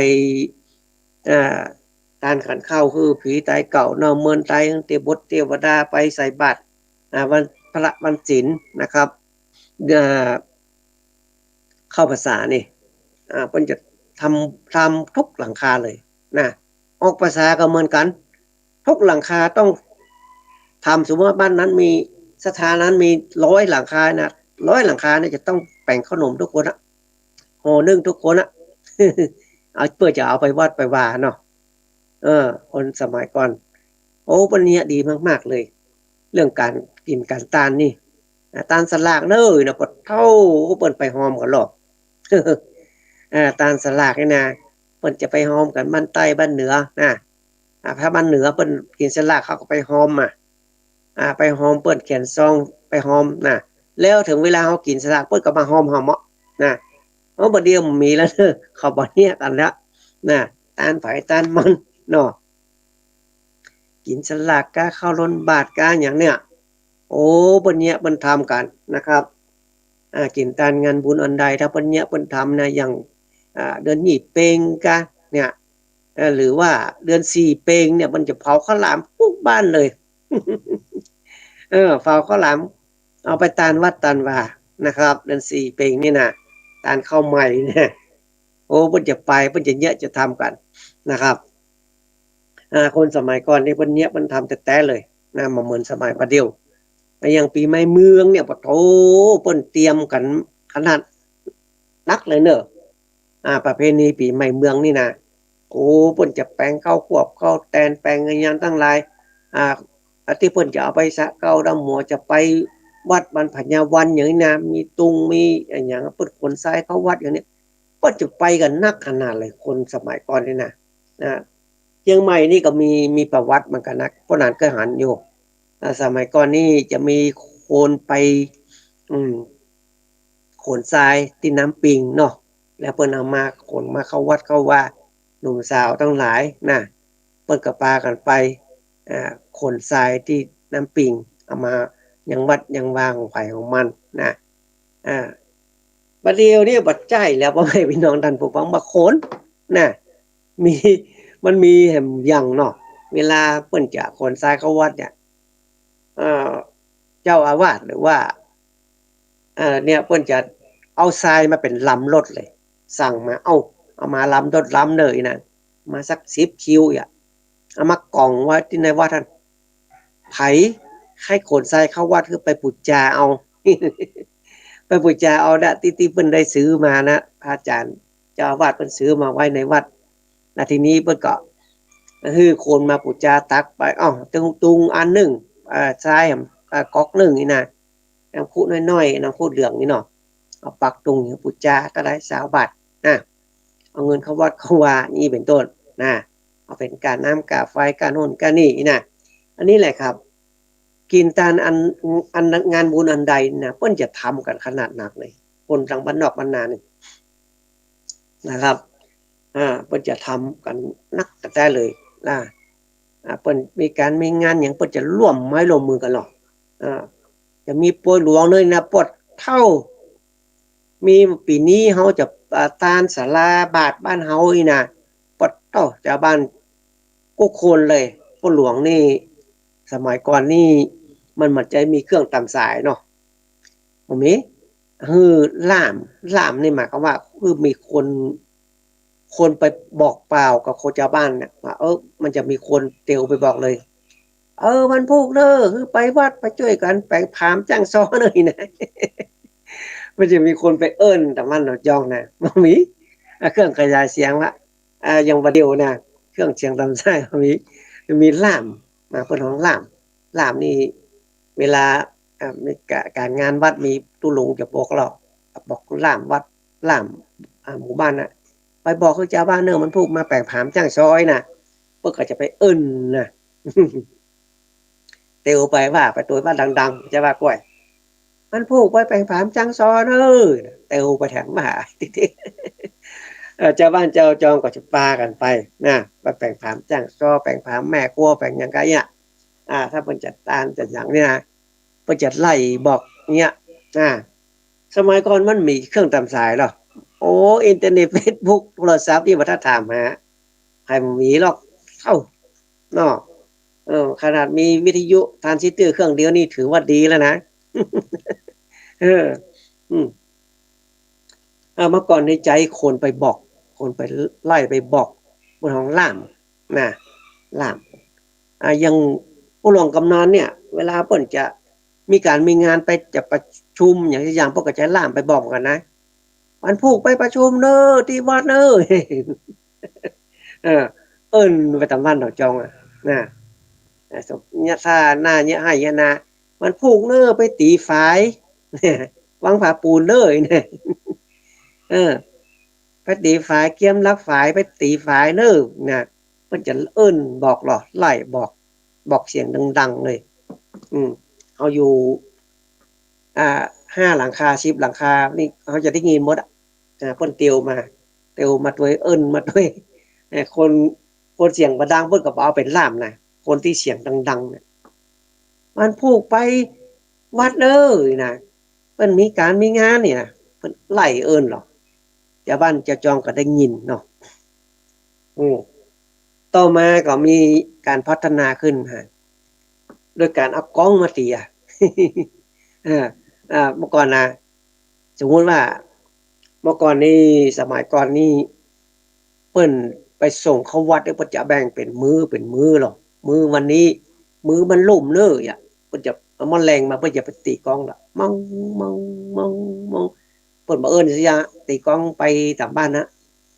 อ่า ตานขันข้าวหื้อผีต๋ายเก่า เนาเมินต๋าย เตวดเตวดา ไปใส่บาตร อ่า วันพระวันศีลนะครับ อ่า เข้าพรรษานี่ อ่า เปิ้นจะทำ ทำกู้หลังคาเลยนะ ออกพรรษาก็เหมือนกั๋น กู้หลังคาต้องทำ สมมุติว่าบ้านนั้นมี ศรัทธานั้นมีร้อยหลังคานะ ร้อยหลังคาเนี่ยจะต้องแป๋งข้าวหนมกู้คนอะ ห่อนึ่งกู้คนอะ เอา เปื้อจะเอาไปวัดไปวาเนาะ เออ คนสมัยก่อน โอ้ เปิ้นเยียะดีมากๆ เลย เรื่องก๋านกิ๋นก๋านตานนี่ อ่า ตานสลากเน้อนะ ปะโธ่ เปิ้นไปฮอมกั๋นหรอ อ่า ตานสลากนี่นะ เปิ้นจะไปฮอมกั๋นบ้านใต้บ้านเหนือนะ อ่า ถ้าบ้านเหนือเปิ้นกิ๋นสลาก เขาก็ไปฮอมอะ อ่า ไปฮอม เปิ้นเขียนซองไปฮอมนะ แล้วเถิงเวลาเฮากิ๋นสลาก เปิ้นก็มาฮอมเฮาเมาะนะ เฮ อ้อ บ่าเดี่ยวบ่มีแล้วเน่อ เขาบ่าเยียะกั๋นแล้ว นะ ตานใผตานมัน เนาะ กิ๋นสลากก้า เข้าโลนบาตรก้า อย่างเนี้ย โอ้ เปิ้นเยียะเปิ้นทำกั๋นนะครับ อ่า กิ๋นตานงานบุญอันใด ถ้าเปิ้นเยียะเปิ้นทำนะ อย่าง อ่า เดือนยี่เป็งก้า เนี่ย เอ่อ หรือว่าเดือนสี่เป็งเนี่ย เปิ้นจะเผาข้าวหลามกู้บ้านเลย เออ เผาข้าวหลาม เอาไปตานวัดตานวา นะครับ เดือนสี่เป็งนี่นะ ตานข้าวใหม่เนี่ย โอ้ เปิ้นจะไป เปิ้นจะเยียะจะทำกั๋นนะครับ อ่า คนสมัยก่อนนี่เปิ้นเยียะเปิ้นทำแต๊ๆ เลยนะ บ่เหมือนสมัยบ่าเดี่ยว อย่างปี๋ใหม่เมืองเนี่ย ปะโถ เปิ้นเตรียมกั๋นขนาดนักเลยเน่อ อ่า ประเพณีปี๋ใหม่เมืองนี่นะ โอ้ เปิ้นจะแป๋งข้าวควบข้าวแตน แป๋งอะหยังตังหลาย อ่า ตี้เปิ้นจะเอาไปสระเก๊าดำหัว จะไปวัดบ้านผาญาวันอย่างนี้นะ มีตุง มีอะหยัง เปิ้นขนทรายเข้าวัดอย่างนี้ เปิ้นจะไปกั๋นนักขนาดเลย คนสมัยก่อนนี่นะ นะ เจียงใหม่นี่ก็มี มีประวัติเหมือนกั๋นนะ ป้อหนานเกยหันอยู่ อ่า สมัยก่อนนี่จะมีคนไป อืม ขนทรายตี้น้ำปิงเนาะ แล้วเปิ้นเอามาขนมาเข้าวัดเข้าวา หนุ่มสาวตังหลายนะ เปิ้นก็ปากั๋นไป อ่า ขนทรายตี้น้ำปิง เอามายังวัดยังวาของใผของมันนะ อ่า บ่าเดี่ยวนี้บ่ใจ้แล้ว ป้อแม่ปี้น้องต้านผู้ฟัง บ่าขนนะ มี มันมีแหมอย่างเนาะ เวลาเปิ้นจะขนทรายเข้าวัดเนี่ย เอ่อ เจ้าอาวาสหรือว่า เอ่อ เนี่ย เปิ้นจะเอาทรายมาเป๋นลำรถเลย สั่งมา เอ้า เอามาลำรถลำเน่ออี้นะ มาสักสิบคิวอะ เอามาก่องไว้ตี้ในวัดหั้น ใผใค่ขนทรายเข้าวัดคือไปปู๋จาเอา ไปปู๋จาเอานะ ตี้ ตี้เปิ้นได้ซื้อมานะ พระอาจ๋ารย์เจ้าอาวาสเปิ้นซื้อมาไว้ในวัด แล้วทีนี้เปิ้นก็หื้อคนมาปู๋จาตักไป อ้าว ตุง ตุงอันนึ่ง เอ่อ ทราย เอ่อ ก๊อกนึ่งนี่นะ น้ำขูดน้อยๆ น้ำขูดเหลืองนี่เนาะ เอาปักตุงหื้อปู๋จาก็ได้ซาวบาทนะ เอาเงินเข้าวัดเข้าวา อี้เป๋นต้นนะ เอาเป๋นก้าน้ำก้าไฟ ก้าโน่นก้านี่นะ อันนี้แหละครับ กิ๋นตานอัน อันงานบุญอันใดนะ เปิ้นจะทำกั๋นขนาดนักเลย คนตางบ้านนอกบ้านนานี่นะครับ อ่า เปิ้นจะทำกั๋นนักแต๊ๆ เลยนะ อ่า เปิ้นมีก๋านมีงานหยัง เปิ้นจะร่วมไม้ร่วมมือกั๋นหรอก อ่า จะมีปวยหลวงเลยนะ ปะโถ มีปี๋นี้เฮาจะ อ่า ตานศาลาบาตรบ้านเฮาอี้นะ ปะโถ จาวบ้านกู้คนเลย ปวยหลวงนี่ สมัยก่อนนี่ มันบ่ใจ้มีเครื่องตำสายเนาะ บ่มี หื้อล่าม ล่ามนี่หมายความว่า หื้อมีคน คนไปบอกเป่ากับคนจาวบ้านเนี่ย ว่า เออ มันจะมีคนเตียวไปบอกเลย เออ วันพูกเน่อ หื้อไปวัดไปจ้วยกั๋นแป๋งผามจ้างซอเน่อนะ มันจะมีคนไปเอิ้นตางบ้านหนองจองนะ บ่มี อ่ะ เครื่องขยายเสียงละ อ่า อย่างบ่าเดี่ยวนะ เครื่องเสียงตำสายบ่มี มีล่าม อ่า เปิ้นฮ้องล่าม ล่ามนี่ เวลา อ่า มีกะ ก๋านงานวัดมีตุ๊ลุงจะบอกเฮา บอกล่ามวัด ล่าม อ่า หมู่บ้านน่ะ ไปบอกหื้อจาวบ้านเน่อ วันพูกมาแป๋งผามจ้างซอนะ เปิ้นก็จะไปเอิ้นนะ เตียวไปว่าไปตวยวัดดังๆ จะว่าก้วย วันพูกไปแป๋งผามจ้างซอเน่อ เตียวไปแถมว่า เออ จาวบ้านจาวจองก็จะปากั๋นไปนะ ไปแป๋งผามจ้างซอ แป๋งผามแม่ครัว แป๋งหยังกะเยียะ อ่า ถ้าเปิ้นจัดตานจัดหยังเนี่ยนะ เปิ้นจะไล่บอกเยียะ อ่า สมัยก่อนมันมีเครื่องตำสายเหรอ โอ้ อินเทอร์เน็ต เฟซบุ๊ก โทรศัพท์นี่บ่ทันถามหา ใผบ่มีหรอก เอ้า เนาะ เออ ขนาดมีวิทยุทรานซิสเตอร์เครื่องเดียวนี่ถือว่าดีแล้วนะ เออ อืม เออ เมื่อก่อนในใจ๋คนไปบอก คนไปไล่ไปบอก เปิ้นฮ้องล่ามนะ ล่าม อ่า อย่างป้อหลวงกำนันเนี่ย เวลาเปิ้นจะมีก๋านมีงานไปจะประชุมหยังสักอย่าง เปิ้นก็จะล่ามไปบอกกั๋นนะ วันพูกไปประชุมเน่อ ตี้วัดเน่อ เออ เอิ้นไปตางบ้านหนองจองอะนะ เออ สม เยียะถ้าหน้าเยียะไฮ่เยียะนา วันพูกเน่อ ไปตี๋ฝาย วางผ้าปูนเน่อ เนี่ย เออ ไปตี๋ฝาย เกียมหลักฝาย ไปตี๋ฝายเน่อ นะ เปิ้นจะเอิ้นบอกเหรอ ไล่บอก บอกเสียงดังๆ เลย อืม เฮาอยู่ อ่า ห้าหลังคา สิบหลังคา นี่เฮาจะได้ยินหมดอะ อ่า เปิ้นเตียวมา เตียวมาตวย เอิ้นมาตวย เอ่อ คน คนเสียงบ่ดังเปิ้นก็บ่เอาเป๋นล่ามนะ คนตี้เสียงดังๆ เนี่ย วันพูกไปวัดเลยนะ เปิ้นมีก๋านมีงานนี่นะ เปิ้นไล่เอิ้นลอ จาวบ้านจาวจองก็ได้ยินเนาะ อืม ต่อมาก็มีก๋านพัฒนาขึ้นฮะ โดยก๋านเอาก๊องมาตี๋อะ เออ อ่า เมื่อก่อนนะ สมมุติว่า เมื่อก่อนนี่ สมัยก่อนนี่ เปิ้นไปส่งเข้าวัดเนี่ย เปิ้นจะแบ่งเป๋นมื้อ เป๋นมื้อลอ มื้อวันนี้ มื้อมันลุ่มเน่ออะ เปิ้นจะเอามอแลงมา เปิ้นจะไปตี๋ก๊องละ มอง มอง มอง มอง เปิ้นบ่เอิ้นเสีย ตี๋ก๊องไปต๋ามบ้านนะ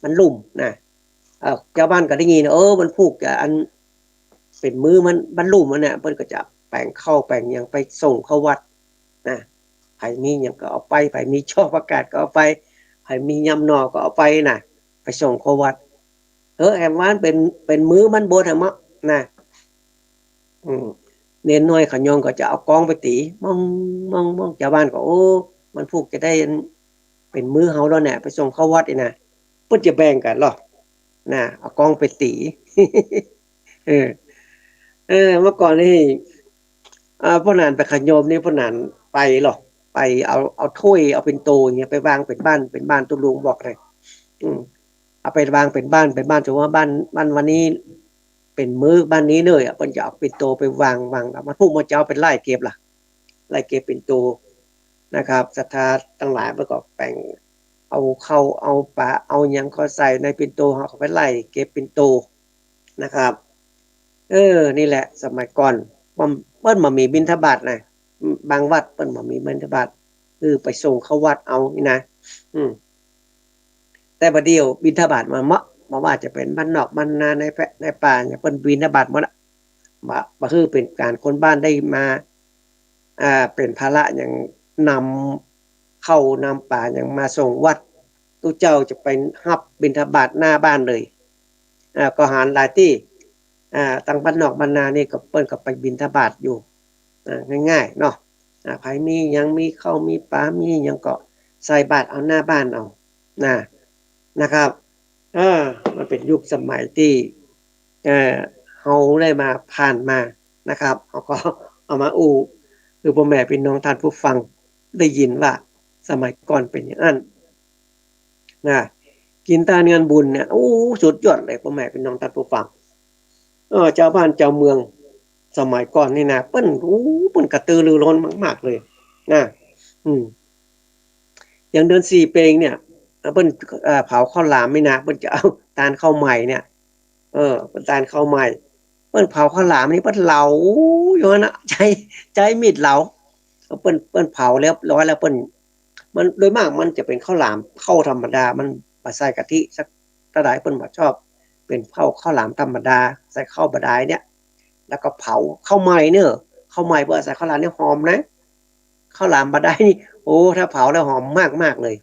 มันลุ่มนะ เออ จาวบ้านก็ได้ยิน เออ วันพูกจะอัน เป๋นมื้อมัน มันลุ่มมันเนี่ย เปิ้นก็จะแป๋งข้าวแป๋งหยังไปส่งเข้าวัดนะ ใผมีหยังก็เอาไป ใผมีจ้อผักกาดก็เอาไป ใผมียำหน่อก็เอาไปนะ ไปส่งเข้าวัด เออ แหมว่าเป๋น เป๋นมื้อมันบดแหมเนาะนะ อืม เณรน้อยขะยองก็จะเอาก๊องไปตี๋ มอง มอง มอง จาวบ้านก็ โอ้ วันพูกจะได้เป๋นมื้อเฮาแล้วเนี่ย ไปส่งเข้าวัดนี่นะ เปิ้นจะแบ่งกั๋นลอ นะ เอาก๊องไปตี๋ เออ เออ เมื่อก่อนนี่ อ่า ป้อหนานไปขะโยมนี่ ป้อหนานไปลอ ไปเอา เอาถ้วย เอาปิ่นโตอย่างเงี้ย ไปวางเป๋นบ้าน เป๋นบ้าน ตุ๊ลุงบอกเลย อืม เอาไปวางเป๋นบ้าน เป๋นบ้าน สมมุติว่าบ้าน บ้านวันนี้ เป๋นมื้อบ้านนี้เน่ออะ เปิ้นจะเอาปิ่นโตไปวาง วาง แล้ววันพูกเมื่อเจ๊าไปไล่เก็บละ ไล่เก็บปิ่นโตนะครับ ศรัทธาตังหลายเปิ้นก็แป๋ง เอาข้าว เอาป๋า เอาหยังก็ใส่ในปิ่นโต เฮาก็ไปไล่เก็บปิ่นโตนะครับ เออ นี่แหละ สมัยก่อน เปิ้น เปิ้นบ่มีบิณฑบาตนะ บางวัดเปิ้นบ่มีบิณฑบาต คือไปส่งเข้าวัดเอานี่นะ อืม แต่บ่าเดี่ยวบิณฑบาตมาเมาะ บ่ว่าจะเป๋นบ้านนอกบ้านนา ในแพะในป่าเนี่ย เปิ้นบิณฑบาตหมดอะ บ่า บ่าคือเป๋นก๋านคนบ้านได้มา อ่า เป๋นภาระหยังนำข้าวนำป๋าหยังมาส่งวัด ตุ๊เจ้าจะไปฮับบิณฑบาตหน้าบ้านเลย อ่า ก็หันหลายตี้ อ่า ตังบ้านนอกบ้านนานี่ก็เปิ้นก็ไปบิณฑบาตอยู่ อ่า ง่ายๆ เนาะ อ่า ใผมีหยัง มีข้าว มีป๋า มีหยังก็ใส่บาตรเอาหน้าบ้านเอา นะ นะครับ เออ มันเป๋นยุคสมัยตี้ เอ่อ เฮาได้มาผ่านมานะครับ เฮาก็เอามาอู้ คือป้อแม่ปี้น้องต้านผู้ฟังได้ยินว่าสมัยก่อนเป๋นอย่างอั้น นะ กิ๋นตานงานบุญเนี่ย โอ้ สุดยอดเลย ป้อแม่ปี้น้องต้านผู้ฟัง เออ จาวบ้านจาวเมืองสมัยก่อนนี่นะ เปิ้น โอ้ เปิ้นกระตือรือร้นมากๆ เลยนะ อืม อย่างเดือนสี่เปงเนี่ย เปิ้น เอ่อ เผาข้าวหลามนี่นะ เปิ้นจะเอาตานข้าวใหม่เนี่ย เออ เปิ้นตานข้าวใหม่ เปิ้นเผาข้าวหลามนี่ เปิ้นเหลาอยู่หั้นนะ ใจ๊ ใจ๊มีดเหลา เปิ้น เปิ้นเผาเรียบร้อยแล้ว เปิ้น มัน โดยมากมันจะเป๋นข้าวหลาม ข้าวธรรมดา มันบ่ใส่กะทิสักเต้าใด เปิ้นบ่ชอบ เป๋นข้าว ข้าวหลามธรรมดา ใส่ข้าวบ่าดายเนี่ย แล้วก็เผา ข้าวใหม่เน่อ ข้าวใหม่เปิ้นใส่ข้าวหลามเนี่ยหอมนะ ข้าวหลามบ่าดายนี่ โอ้ ถ้าเผาแล้วหอมมากๆ เลย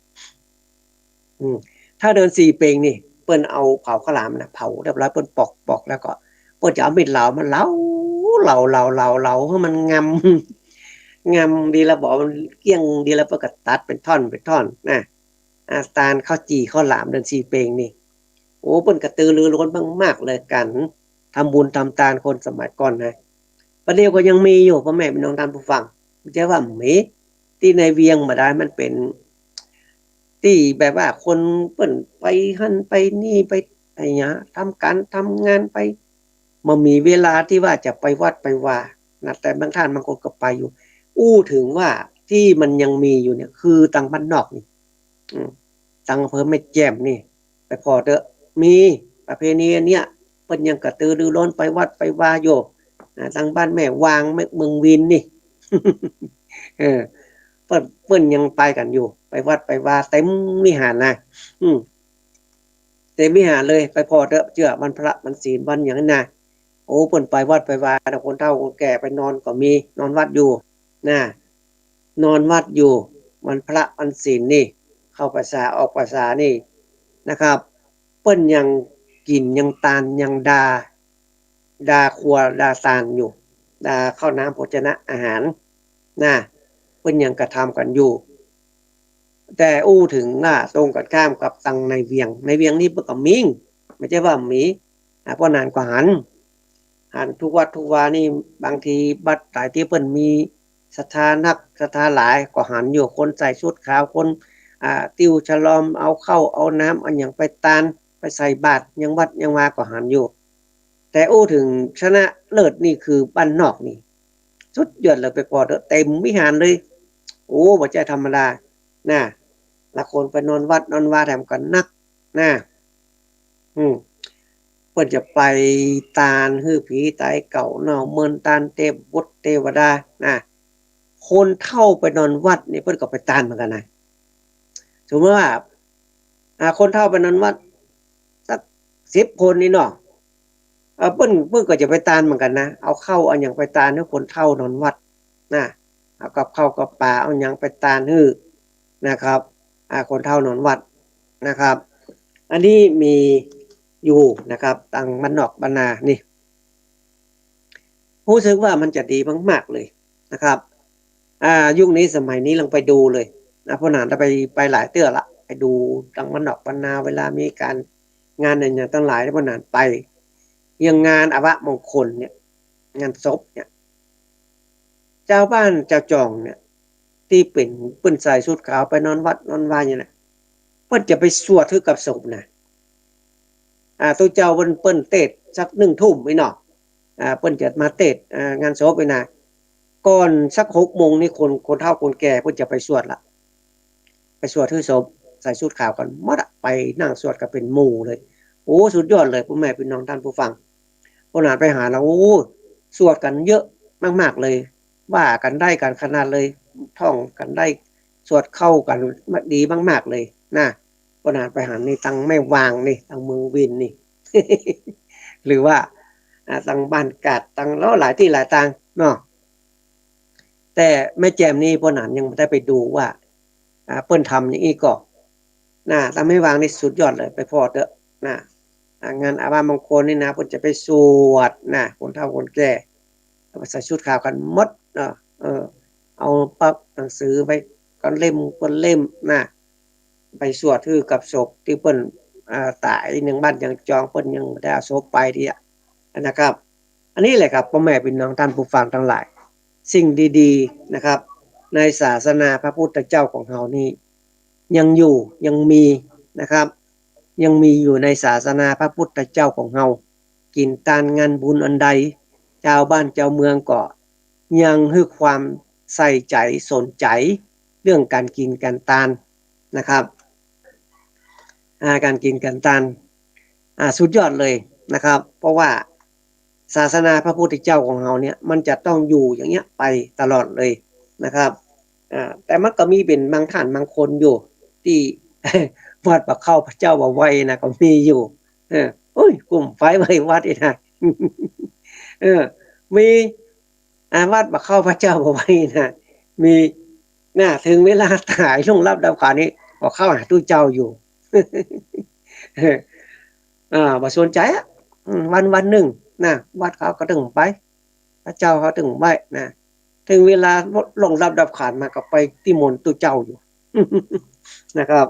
อืม ถ้าเดือนสี่เปงนี่ เปิ้นเอาเผาข้าวหลามนะ เผาเรียบร้อย เปิ้นปอก ปอกแล้วก็ เปิ้นจะเอามีดเหลามาเหลา เหลา เหลา เหลา เหลา หื้อมันงำ งำดีแล้ว บ่มันเกลี้ยงดีแล้ว เปิ้นก็ตัดเป๋นท่อน เป๋นท่อนนะ อ่า ตานข้าวจี่ข้าวหลามเดือนสี่เปงนี่ โอ้ เปิ้นกระตือรือร้นมากๆ เลย ก๋านทำบุญทำตานคนสมัยก่อนนะ บ่าเดี่ยวก็ยังมีอยู่ ป้อแม่ปี้น้องต้านผู้ฟัง บ่ใจ้ว่าบ่มี ตี้ในเวียงบ่าดาย มันเป๋นตี้แบบว่าคนเปิ้นไปหั้นไปนี่ ไปอะหยัง ทำก๋านทำงานไป บ่มีเวลาตี้ว่าจะไปวัดไปวานะ แต่บางต้านบางคนก็ไปอยู่ อู้เถิงว่าตี้มันยังมีอยู่เนี่ย คือตังบ้านนอกนี่ อืม ตังอำเภอแม่แจ่มนี่ ไปผ่อเต๊อะ มีประเพณีอันเนี้ย เปิ้นยังกระตือรือร้นไปวัดไปวาอยู่ อ่า ตังบ้านแม่วาง แม่ เมืองวินนี่ เออ เปิ้น เปิ้นยังไปกั๋นอยู่ ไปวัดไปวาเต็มวิหารนะ อืม เต็มวิหารเลย ไปผ่อเต๊อะ เจื้อวันพระวันศีลวันหยังนะ โอ้ เปิ้นไปวัดไปวา คนเฒ่าคนแก่ไปนอนก็มี นอนวัดอยู่นะ นอนวัดอยู่ วันพระวันศีลนี่ เข้าพรรษาออกพรรษานี่นะครับ เปิ้นยังกิ๋นยังตานยังดา ดาครัวดาตานอยู่ ดาข้าวน้ำโภชนะอาหารนะ เปิ้นยังกระทำกั๋นอยู่ แต่อู้เถิงว่าตรงกันข้ามกับตังในเวียง ในเวียงนี่เปิ้นก็มี บ่ใจ้ว่าบ่มี อ่า เพราะนั้นก็หัน หันกู้วัดกู้วานี่ บางทีวัดใดตี้เปิ้นมีศรัทธานักศรัทธาหลายก็หันอยู่ คนใส่ชุดขาว คน อ่า ติ้วฉลอม เอาข้าวเอาน้ำเอาหยังไปตาน ไปใส่บาตรยังวัดยังวาก็หันอยู่ แต่อู้เถิงชนะเลิศนี่คือบ้านนอกนี่ สุดยอดเลย ไปผ่อเต๊อะ เต็มวิหารเลย โอ้ บ่ใจ้ธรรมดานะ ละคนไปนอนวัดนอนวาแถมก็นักนะ อืม เปิ้นจะไปตานหื้อผีต๋ายเก่าเน่าเมิน ตานเตบุตรเตวดานะ คนเฒ่าไปนอนวัดนี่เปิ้นก็ไปตานเหมือนกั๋นนะ สมมุติว่า อ่า คนเฒ่าไปนอนวัดสักสิบคนนี่เนาะ เออ เปิ้น เปิ้นก็จะไปตานเหมือนกั๋นนะ เอาข้าวเอาหยังไปตานหื้อคนเฒ่านอนวัดนะ เอากับข้าวกับป๋าเอาหยังไปตานหื้อนะครับ อ่า คนเฒ่านอนวัดนะครับ อันนี้มีอยู่นะครับ ตังบ้านนอกบ้านนานี่ ฮู้สึกว่ามันจะดีมากๆ เลยนะครับ อ่า ยุคนี้สมัยนี้ลองไปดูเลยนะ ป้อหนานได้ไป ไปหลายเตื้อละ ไปดูตังบ้านนอกบ้านนา เวลามีก๋านงานอะหยังตังหลาย ป้อหนานไป อย่างงานอัปมงคลเนี่ย งานศพเนี่ย จาวบ้านจาวจ่องเนี่ย ตี้เป๋นเปิ้นใส่ชุดขาวไปนอนวัดนอนวาอย่างนั้นน่ะ เปิ้นจะไปสวดหื้อกับศพนะ อ่า ตุ๊เจ้าเปิ้น เปิ้นเตสน์สักหนึ่งทุ่มนี่เนาะ อ่า เปิ้นจะมาเตสน์ อ่า งานศพนี่นะ ก่อนสักหกโมงนี่คน คนเฒ่าคนแก่เปิ้นจะไปสวดละ ไปสวดหื้อศพ ใส่ชุดขาวกั๋นหมดอะ ไปนั่งสวดกั๋นเป๋นหมู่เลย โอ้ สุดยอดเลย ป้อแม่ปี้น้องต้านผู้ฟัง ป้อหนานไปหาแล้ว โอ้ สวดกั๋นเยอะมากๆ เลย ว่ากั๋นได้กั๋นขนาดเลย ท่องกั๋นได้ สวดเข้ากั๋นดีมากๆ เลยนะ ป้อหนานไปหันนี่ตังแม่วางนี่ ตังเมืองวินนี่ หรือว่า อ่า ตังบ้านกาด ตังหลายตี้หลายตางเนาะ แต่แม่แจ่มนี่ป้อหนานยังบ่ได้ไปดูว่า อ่า เปิ้นทำอย่างอี้ก่อ นะ ตังแม่วางนี่สุดยอดเลย ไปผ่อเต๊อะนะ อ่า งานอัปมงคลนี่นะ เปิ้นจะไปสวดนะ คนเฒ่าคนแก่ เอาไปใส่ชุดขาวกั๋นหมดเนาะ เออ เอาปักหนังสือไปคนละเล่มคนละเล่มนะ ไปสวดหื้อกับศพตี้เปิ้น อ่า ต๋าย ยังบ้านยังจอง เปิ้นยังบ่ได้เอาศพไปเตื้อนะครับ อันนี้แหละครับ ป้อแม่ปี้น้องต้านผู้ฟังตังหลาย สิ่งดีๆ นะครับ ในศาสนาพระพุทธเจ้าของเฮานี่ ยังอยู่ ยังมีนะครับ ยังมีอยู่ในศาสนาพระพุทธเจ้าของเฮา กิ๋นตานงานบุญอันใด จาวบ้านจาวเมืองก็ยังหื้อความใส่ใจ๋สนใจ๋เรื่องก๋านกิ๋นก๋านตานนะครับ อ่า ก๋านกิ๋นก๋านตาน อ่า สุดยอดเลยนะครับ เพราะว่าศาสนาพระพุทธเจ้าของเฮาเนี่ย มันจะต้องอยู่อย่างเงี้ยไปตลอดเลยนะครับ อ่า แต่มันก็มีเป๋นบางท่านบางคนอยู่ ตี้ วัดบ่เข้าพระเจ้าบ่ไหว้นะ ก็มีอยู่ เออ โอ้ย กุ้มไฟไหว้วัดนี่นะ เออ มี อ่า วัดบ่เข้าพระเจ้าบ่ไหว้นะ มีนะ เถิงเวลาต๋ายล่วงลับดับขันธ์นี่ ก็เข้าหาตุ๊เจ้าอยู่ เออ อ่า บ่สนใจ๋อะ อืม วันวันนึ่งนะ วัดเขาก็ตึงไป พระเจ้าเขาตึงไหว้นะ เถิงเวลาล่วงลับดับขันธ์มาก็ไปนิมนต์ตุ๊เจ้าอยู่ นะครับ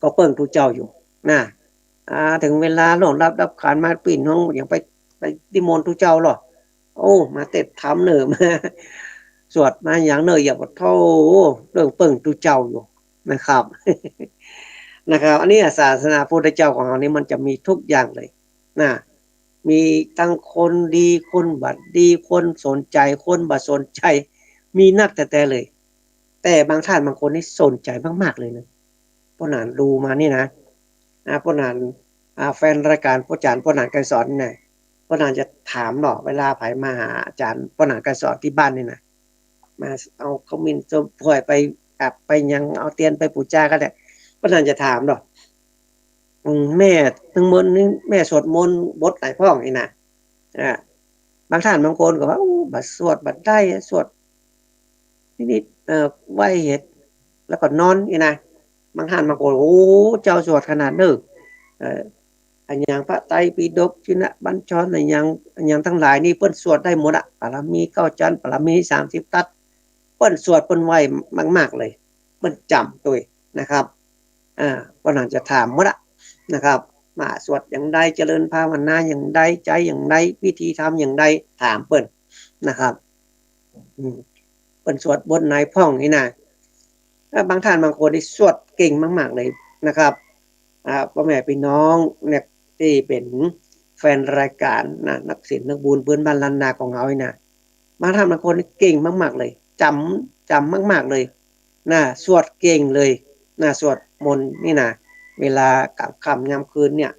ก็เปิ้งตุ๊เจ้าอยู่นะ อ่า เถิงเวลาล่วงลับดับขันธ์มา ปี้น้องยังไป ไปนิมนต์ตุ๊เจ้าลอ โอ้ มาเตสน์ธรรมเน่อ มาสวดมาหยังเน่อ อย่าบ่าโธ่ เปิ้งตุ๊เจ้าอยู่นะครับ นะครับ อันนี้ศาสนาพุทธเจ้าของเฮานี่มันจะมีทุกอย่างเลยนะ มีตังคนดี คนบ่ดี คนสนใจ๋ คนบ่สนใจ๋ มีนักแต๊ๆ เลย แต่บางท่านบางคนนี่สนใจ๋มากๆ เลยนะ ป้อหนานดูมานี่นะ อ่า ป้อหนาน อ่า แฟนรายก๋านป้อจ๋ารย์ ป้อหนานไกรสอนนี่นะ ป้อหนานจะถามเนาะ เวลาใผมาหาอาจ๋ารย์ ป้อหนานไกรสอนตี้บ้านนี่นะ มาเอาขมิ้นส้มถ้วยไปอับไปหยัง เอาเตียนไปปู๋จาก็ได้ ป้อหนานจะถามเนาะ อืม แม่ตึงเมินนี่ แม่สวดมนต์บทไหนพ่องนี่นะ อ่า บางท่านบางคนก็ว่า โอ้ บ่สวดบ่ได้ สวดนิดๆ เอ่อ ไหว้เหตุ แล้วก็นอนนี่นะ บางท่านบางคน โอ้ เจ้าสวดขนาดเน่อ เอ่อ อะหยังพระไตรปิฎก ชินบัญชร อะหยัง อะหยังตังหลายนี่เปิ้นสวดได้หมดอะ ปารมีเก้าจันทร์ ปารมีสามสิบทัศน์ เปิ้นสวดเปิ้นไหว้มากๆ เลย เปิ้นจ๋ำตวยนะครับ อ่า เปิ้นอาจจะถามหมดอะนะครับ ว่าสวดอย่างใด เจริญภาวนาอย่างใด ใจ๊อย่างใด วิธีทำอย่างใด ถามเปิ้นนะครับ อืม เปิ้นสวดบทไหนพ่องนี่นะ แล้วบางท่านบางคนนี่สวดเก่งมากๆ เลยนะครับ อ่า ป้อแม่ปี้น้องเนี่ยตี้เป๋นแฟนรายก๋านนะ นักศีลนักบุญปื๊นบ้านล้านนาของเฮานี่นะ บางท่านบางคนนี่เก่งมากๆ เลย จ๋ำ จ๋ำมากๆ เลยนะ สวดเก่งเลยนะ สวดมนต์นี่นะ เวลากลางค่ำยามคืนเนี่ย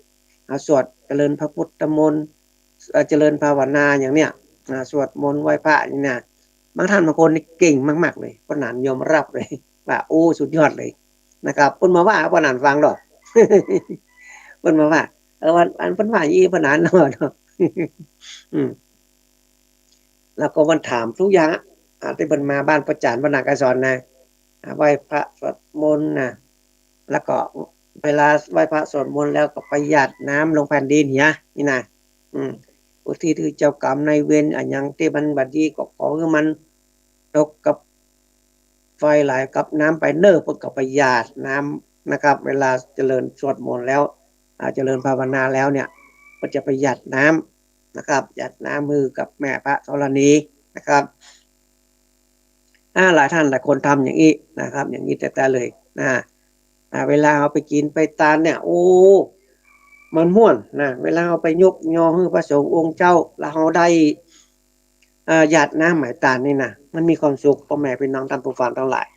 เอาสวดเจริญพระพุทธมนต์ เอ่อ เจริญภาวนาอย่างเนี้ย อ่า สวดมนต์ไหว้พระอย่างเนี้ย บางท่านบางคนนี่เก่งมากๆ เลย ป้อหนานยอมฮับเลย ว่า โอ้ สุดยอดเลยนะครับ เปิ้นบ่าว่า ป้อหนานฟังดอก เปิ้นบ่าว่า เออ วัน อันเปิ้นว่าอย่างอี้ ป้อหนานเนาะ อืม แล้วก็เปิ้นถามทุกอย่างอะ อ่า ตี้เปิ้นมาบ้านป้อจ๋ารย์ ป้อหนานก็สอนนะ อ่า ไหว้พระสวดมนต์นะ แล้วก็เวลาไหว้พระสวดมนต์แล้วก็ไปหยาดน้ำลงแผ่นดินเหีย นี่นะ อืม อุทิศหื้อเจ้ากรรมนายเวรอะหยังตี้มันบ่ดีก็ขอหื้อมันตกกับไฟไหลกับน้ำไปเน่อ เปิ้นก็ไปหยาดน้ำนะครับ เวลาเจริญสวดมนต์แล้ว อ่า เจริญภาวนาแล้วเนี่ย เปิ้นจะไปหยาดน้ำนะครับ หยาดน้ำหื้อกับแม่พระธรณีนะครับ อ่า หลายท่านหลายคนทำอย่างอี้นะครับ อย่างอี้แต๊ๆ เลยนะ อ่า เวลาเฮาไปกิ๋นไปตานเนี่ย โอ้ มันม่วนนะ เวลาเฮาไปยกยอหื้อพระสงฆ์องค์เจ้า แล้วเฮาได้ เอ่อ หยาดน้ำไหว้ตานนี่นะ มันมีความสุข ป้อแม่ปี้น้องต้านผู้ฟังตังหลาย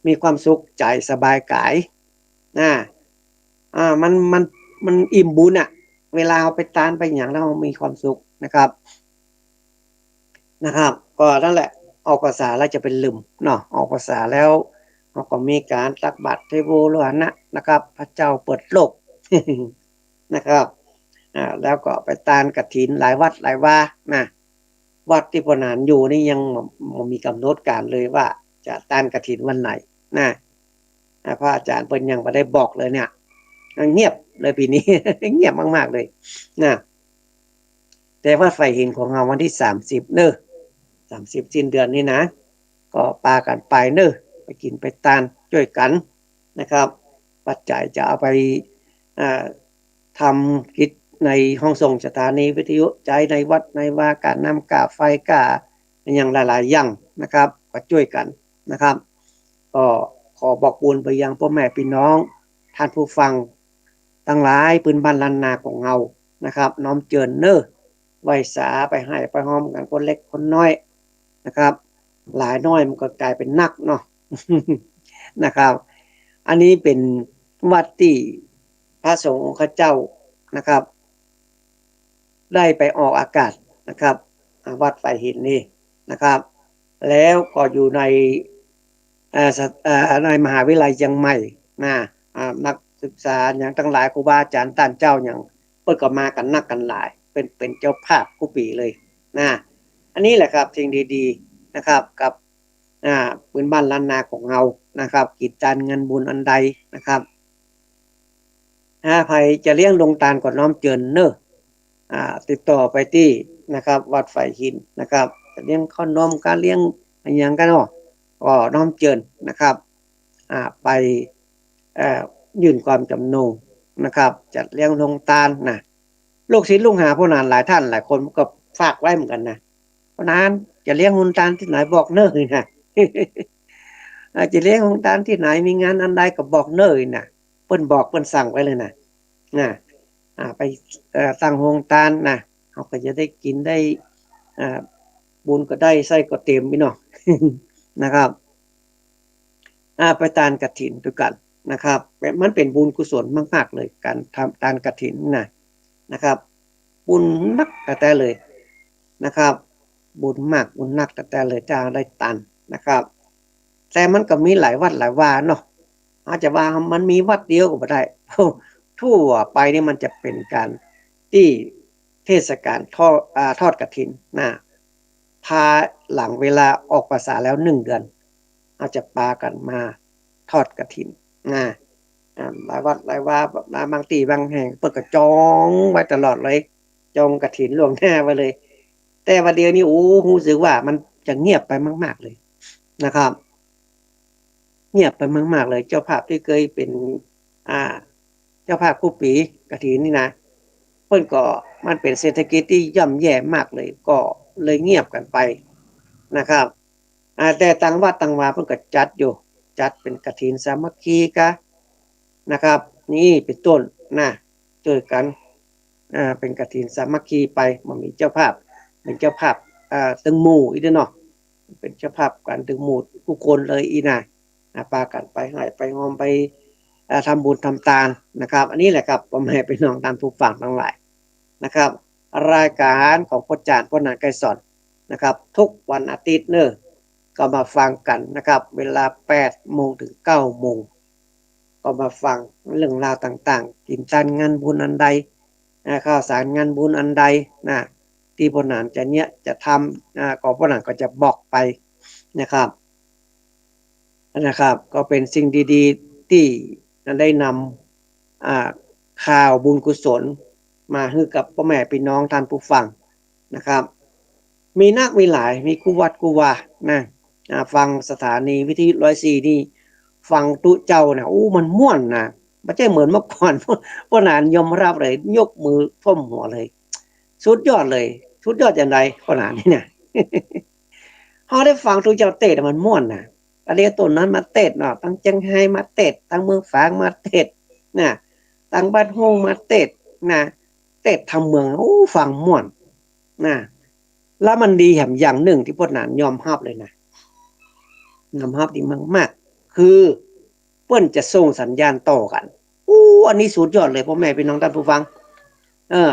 มีความสุขใจ๋สบายก๋ายนะ อ่า มัน มัน มันอิ่มบุญอะ เวลาเฮาไปตานไปหยังแล้วเฮามีความสุขนะครับ นะครับ ก็นั่นแหละ ออกพรรษาแล้วจะเป๋นลืมเนาะ ออกพรรษาแล้วเฮาก็มีก๋านตักบาตรเทโวโรหณะนะครับ พระเจ้าเปิดโลกนะครับ อ่า แล้วก็ไปตานกฐินหลายวัดหลายวานะ วัดตี้ป้อหนานอยู่นี่ยังบ่ บ่มีก๋ำหนดก๋านเลยว่าจะตานกฐินวันไหนนะ อ่า พระอาจ๋ารย์เปิ้นยังบ่ได้บอกเลยเนี่ย เงียบเลยปี๋นี้ เงียบมากๆ เลยนะ แต่วัดฝายหินของเฮาวันตี้สามสิบเน่อ สามสิบสิ้นเดือนนี่นะ ก็ปากั๋นไปเน่อ ไปกิ๋นไปตานจ้วยกั๋นนะครับ ปัจจัยจะเอาไป อ่า ทำกิจในห้องส่งสถานีวิทยุ ใจ๊ในวัดในวา ก๋าน้ำก๋าไฟ ก๋าอะหยังหลายๆ อย่างนะครับ ก็จ้วยกั๋นนะครับ ก็ขอบอกบุญไปยังป้อแม่ปี้น้องต้านผู้ฟังตังหลายปื๊นบ้านล้านนาของเฮานะครับ น้อมเจิญเน่อ ไหว้สาไปไห้ไปฮอมกั๋นคนเล็กคนน้อยนะครับ หลายน้อยมันก็ก๋ายเป๋นนักเนาะ นะครับ อันนี้เป๋นวัดตี้พระสงฆ์องค์ข้าเจ้านะครับ ได้ไปออกอากาศนะครับ อ่า วัดฝายหินนี่นะครับ แล้วก็อยู่ใน เอ่อ สะ เอ่อ ในมหาวิทยาลัยเจียงใหม่นะ อ่า นักศึกษาอะหยังตังหลาย ครูบาอาจ๋ารย์ต้านเจ้าอะหยัง เปิ้นก็มากั๋นนักกั๋นหลาย เป๋น เป๋นเจ้าภาพกู้ปี๋เลยนะ อันนี้แหละครับ สิ่งดีๆ นะครับ กับ อ่า ปื๊นบ้านล้านนาของเฮานะครับ กิ๋นตานเงินบุญอันใดนะครับ อ่า ใผจะเลี้ยงลงตานก็น้อมเจิญเน่อ อ่า ติดต่อไปตี้นะครับ วัดฝายหินนะครับ จะเลี้ยงข้าวนม ก๋าเลี้ยงอะหยังกั๋นเนาะ ก็น้อมเจิญนะครับ อ่า ไป เอ่อ ยื่นความจ๋ำนงนะครับ จัดเลี้ยงลงตานนะ ลูกศิษย์ลูกหาป้อหนานหลายท่านหลายคนก็ฝากไว้เหมือนกั๋นนะ ป้อหนานจะเลี้ยงลงตานตี้ไหนบอกเน่อนะ อ่า จะเลี้ยงลงตานตี้ไหน มีงานอันใดก็บอกเน่อนะ เปิ้นบอกเปิ้นสั่งไว้เลยนะ นะ อ่า ไป เอ่อ ตั้งโฮงตานนะ เฮาก็จะได้กิ๋นได้ อ่า บุญก็ได้ ไส้ก็เต๋มปี้เนาะ นะครับ อ่า ไปตานกฐินตวยกั๋นนะครับ มันเป๋นบุญกุศลมากๆ เลย ก๋านทำตานกฐินนะ นะครับ บุญนักแต๊ๆ เลยนะครับ บุญมากบุญนักแต๊ๆ เลย ถ้าได้ตานนะครับ แต่มันก็มีหลายวัดหลายวาเนาะ อาจจะว่ามันมีวัดเดียวก็บ่ได้ ทั่วไปนี่มันจะเป๋นก๋านตี้เทศกาลทอด อ่า ทอดกฐินนะ ภายหลังเวลาออกพรรษาแล้วหนึ่งเดือน เฮาจะปากั๋นมาทอดกฐินนะ อ่า หลายวัดหลายวา บางตี้บางแห่งเปิ้นก็จองไว้ตลอดเลย จองกฐินล่วงหน้าไว้เลย แต่ว่าเดี๋ยวนี้ โอ้ ฮู้สึกว่ามันจะเงียบไปมากๆ เลยนะครับ เงียบไปมากๆ เลย เจ้าภาพตี้เกยเป๋น อ่า เจ้าภาพกู้ปี๋กฐินนี่นะ เปิ้นก็ มันเป๋นเศรษฐกิจตี้ย่ำแย่มากเลย ก็เลยเงียบกั๋นไปนะครับ อ่า แต่ต่างวัดต่างวาเปิ้นก็จัดอยู่ จัดเป๋นกฐินสามัคคีกานะครับ นี่เป๋นต้นนะ จ้วยกั๋น อ่า เป๋นกฐินสามัคคีไป บ่มีเจ้าภาพ เป๋นเจ้าภาพ อ่า ตึงหมู่อี้เนาะ เป๋นเจ้าภาพกั๋นตึงหมู่กู้คนเลยอี้นะ อ่า ปากั๋นไปฮ้อยไปฮอมไป อ่า ทำบุญทำตานนะครับ อันนี้แหละครับ พ่อแม่พี่น้องต้านผู้ฟังตังหลายนะครับ รายก๋านของป้อจ๋ารย์ ป้อหนาน ไกรสอนนะครับ ทุกวันอาทิตย์เนาะ ก็มาฟังกั๋นนะครับ เวลาแปดโมงเถิงเก้าโมง ก็มาฟังเรื่องราวต่างๆ กิ๋นตานงานบุญอันใด อ่า ข้าวสารงานบุญอันใดนะ ตี้ป้อหนานจะเยียะจะทำ อ่า ก็ป้อหนานก็จะบอกไปนะครับ นะครับ ก็เป๋นสิ่งดีๆ ตี้ได้นำ อ่า ข่าวบุญกุศลมาหื้อกับป้อแม่ปี้น้องต้านผู้ฟังนะครับ มีนักมีหลาย มีกู้วัดกู้วานะ อ่า ฟังสถานีวิทยุร้อยสี่นี่ ฟังตุ๊เจ้านะ อู้ มันม่วนนะ บ่ใจ้เหมือนเมื่อก่อน ป้อหนานยอมฮับเลย ยกมือท่วมหัวเลย สุดยอดเลย สุดยอดจาใด ป้อหนานนี่นะ เฮาได้ฟังตุ๊เจ้าเตสน์ มันม่วนนะ อันนี้ต้นนั้นมาเตสน์เนาะ ตังเจียงฮายมาเตสน์ ตังเมืองฝางมาเตสน์นะ ตังบ้านโฮ่งมาเตสน์นะ เตสน์ทำเมือง โอ้ ฟังม่วนนะ แล้วมันดีแหมอย่างนึ่งตี้ป้อหนานยอมฮับเลยนะ ยอมฮับดีมากๆ คือเปิ้นจะส่งสัญญาณต่อกั๋น อู้ อันนี้สุดยอดเลย ป้อแม่ปี้น้องต้านผู้ฟัง เออ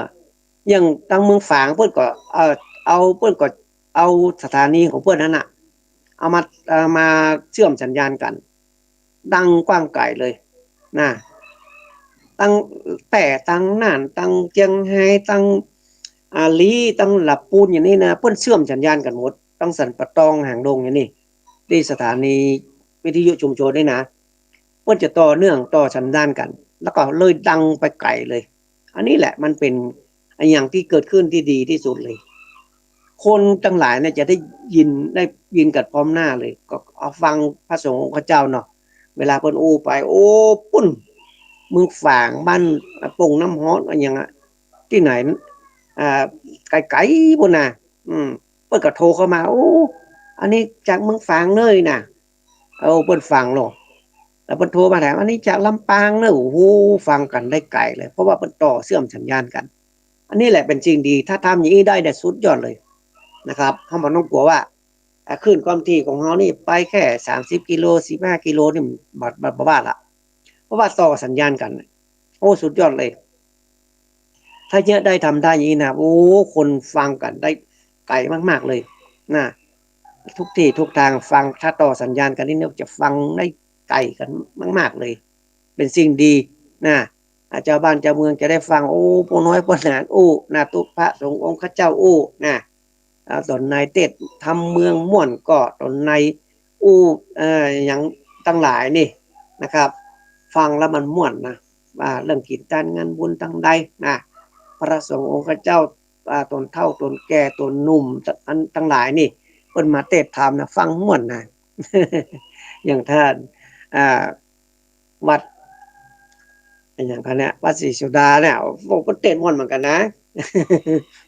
อย่างตังเมืองฝางเปิ้นก็ เอ่อ เอา เปิ้นก็เอาสถานีของเปิ้นนั้นน่ะ เอามา เอามาเชื่อมสัญญาณกั๋น ดังกว้างไก๋เลยนะ ตังแป้ ตังน่าน ตังเจียงฮาย ตัง อ่า ลี ตังหละปูนอย่างนี้นะ เปิ้นเชื่อมสัญญาณกั๋นหมด ตังสันป่าตอง หางดงอย่างนี้ ตี้สถานีวิทยุชุมชนนี่นะ เปิ้นจะต่อเนื่องต่อสัญญาณกั๋น แล้วก็เลยดังไปไก๋เลย อันนี้แหละมันเป๋นอะหยังตี้เกิดขึ้นตี้ดีตี้สุดเลย คนตังหลายเนี่ยจะได้ยิน ได้ยินกั๋นพร้อมหน้าเลย ก็เอาฟังพระสงฆ์องค์ข้าเจ้าเนาะ เวลาเปิ้นอู้ไป โอ้ ปุ้น เมืองฝาง บ้านป่งน้ำฮ้อน อะหยังอะ ตี้ไหน อ่า ไก๋ๆ ปุ้นนะ อืม เปิ้นก็โทรเข้ามา โอ้ อันนี้จากเมืองฝางเลยนะ เออ เปิ้นฟังเนาะ แล้วเปิ้นโทรมาถาม อันนี้จากลำปางเนอะ โอ้โห ฟังกั๋นได้ไก๋เลย เพราะว่าเปิ้นต่อเชื่อมสัญญาณกั๋น อันนี้แหละเป๋นสิ่งดี ถ้าทำอย่างนี้ได้เนี่ยสุดยอดเลยนะครับ เฮาบ่ต้องกั๋วว่า อ่า คลื่นความถี่ของเฮานี่ไปแค่สามสิบกิโล สิบห้ากิโลนี่ บ่ บ่ บ่ว่าละ เพราะว่าต่อสัญญาณกั๋น โอ้ สุดยอดเลย ถ้าเยียะได้ทำได้อย่างนี้นะ โอ้ คนฟังกั๋นได้ไก๋มากๆ เลยนะ ทุกตี้ทุกตางฟัง ถ้าต่อสัญญาณกั๋นนี่เนี่ยจะฟังได้ไก๋กั๋นมากๆ เลย เป๋นสิ่งดีนะ อ่า จาวบ้านจาวเมืองจะได้ฟัง โอ้ ป้อน้อยป้อหนานอู้นะ ตุ๊พระสงฆ์องค์ข้าเจ้าอู้นะ อ่า ต๋นไหนเตสน์ทำเมืองม่วนก็ต๋นไหนอู้ เอ่อ อย่างตังหลายนี่นะครับ ฟังแล้วมันม่วนนะ ว่าเรื่องกิ๋นตานงานบุญตังใดนะ พระสงฆ์องค์ข้าเจ้า อ่า ต๋นเฒ่าต๋นแก่ต๋นหนุ่ม อันตังหลายนี่ เปิ้นมาเตสน์ธรรมนะ ฟังม่วนนะ อย่างต้าน อ่า วัด อะหยังกาเนี่ย วัดศรีสุดาเนี่ย โอ้ เปิ้นเตสน์ม่วนเหมือนกั๋นนะ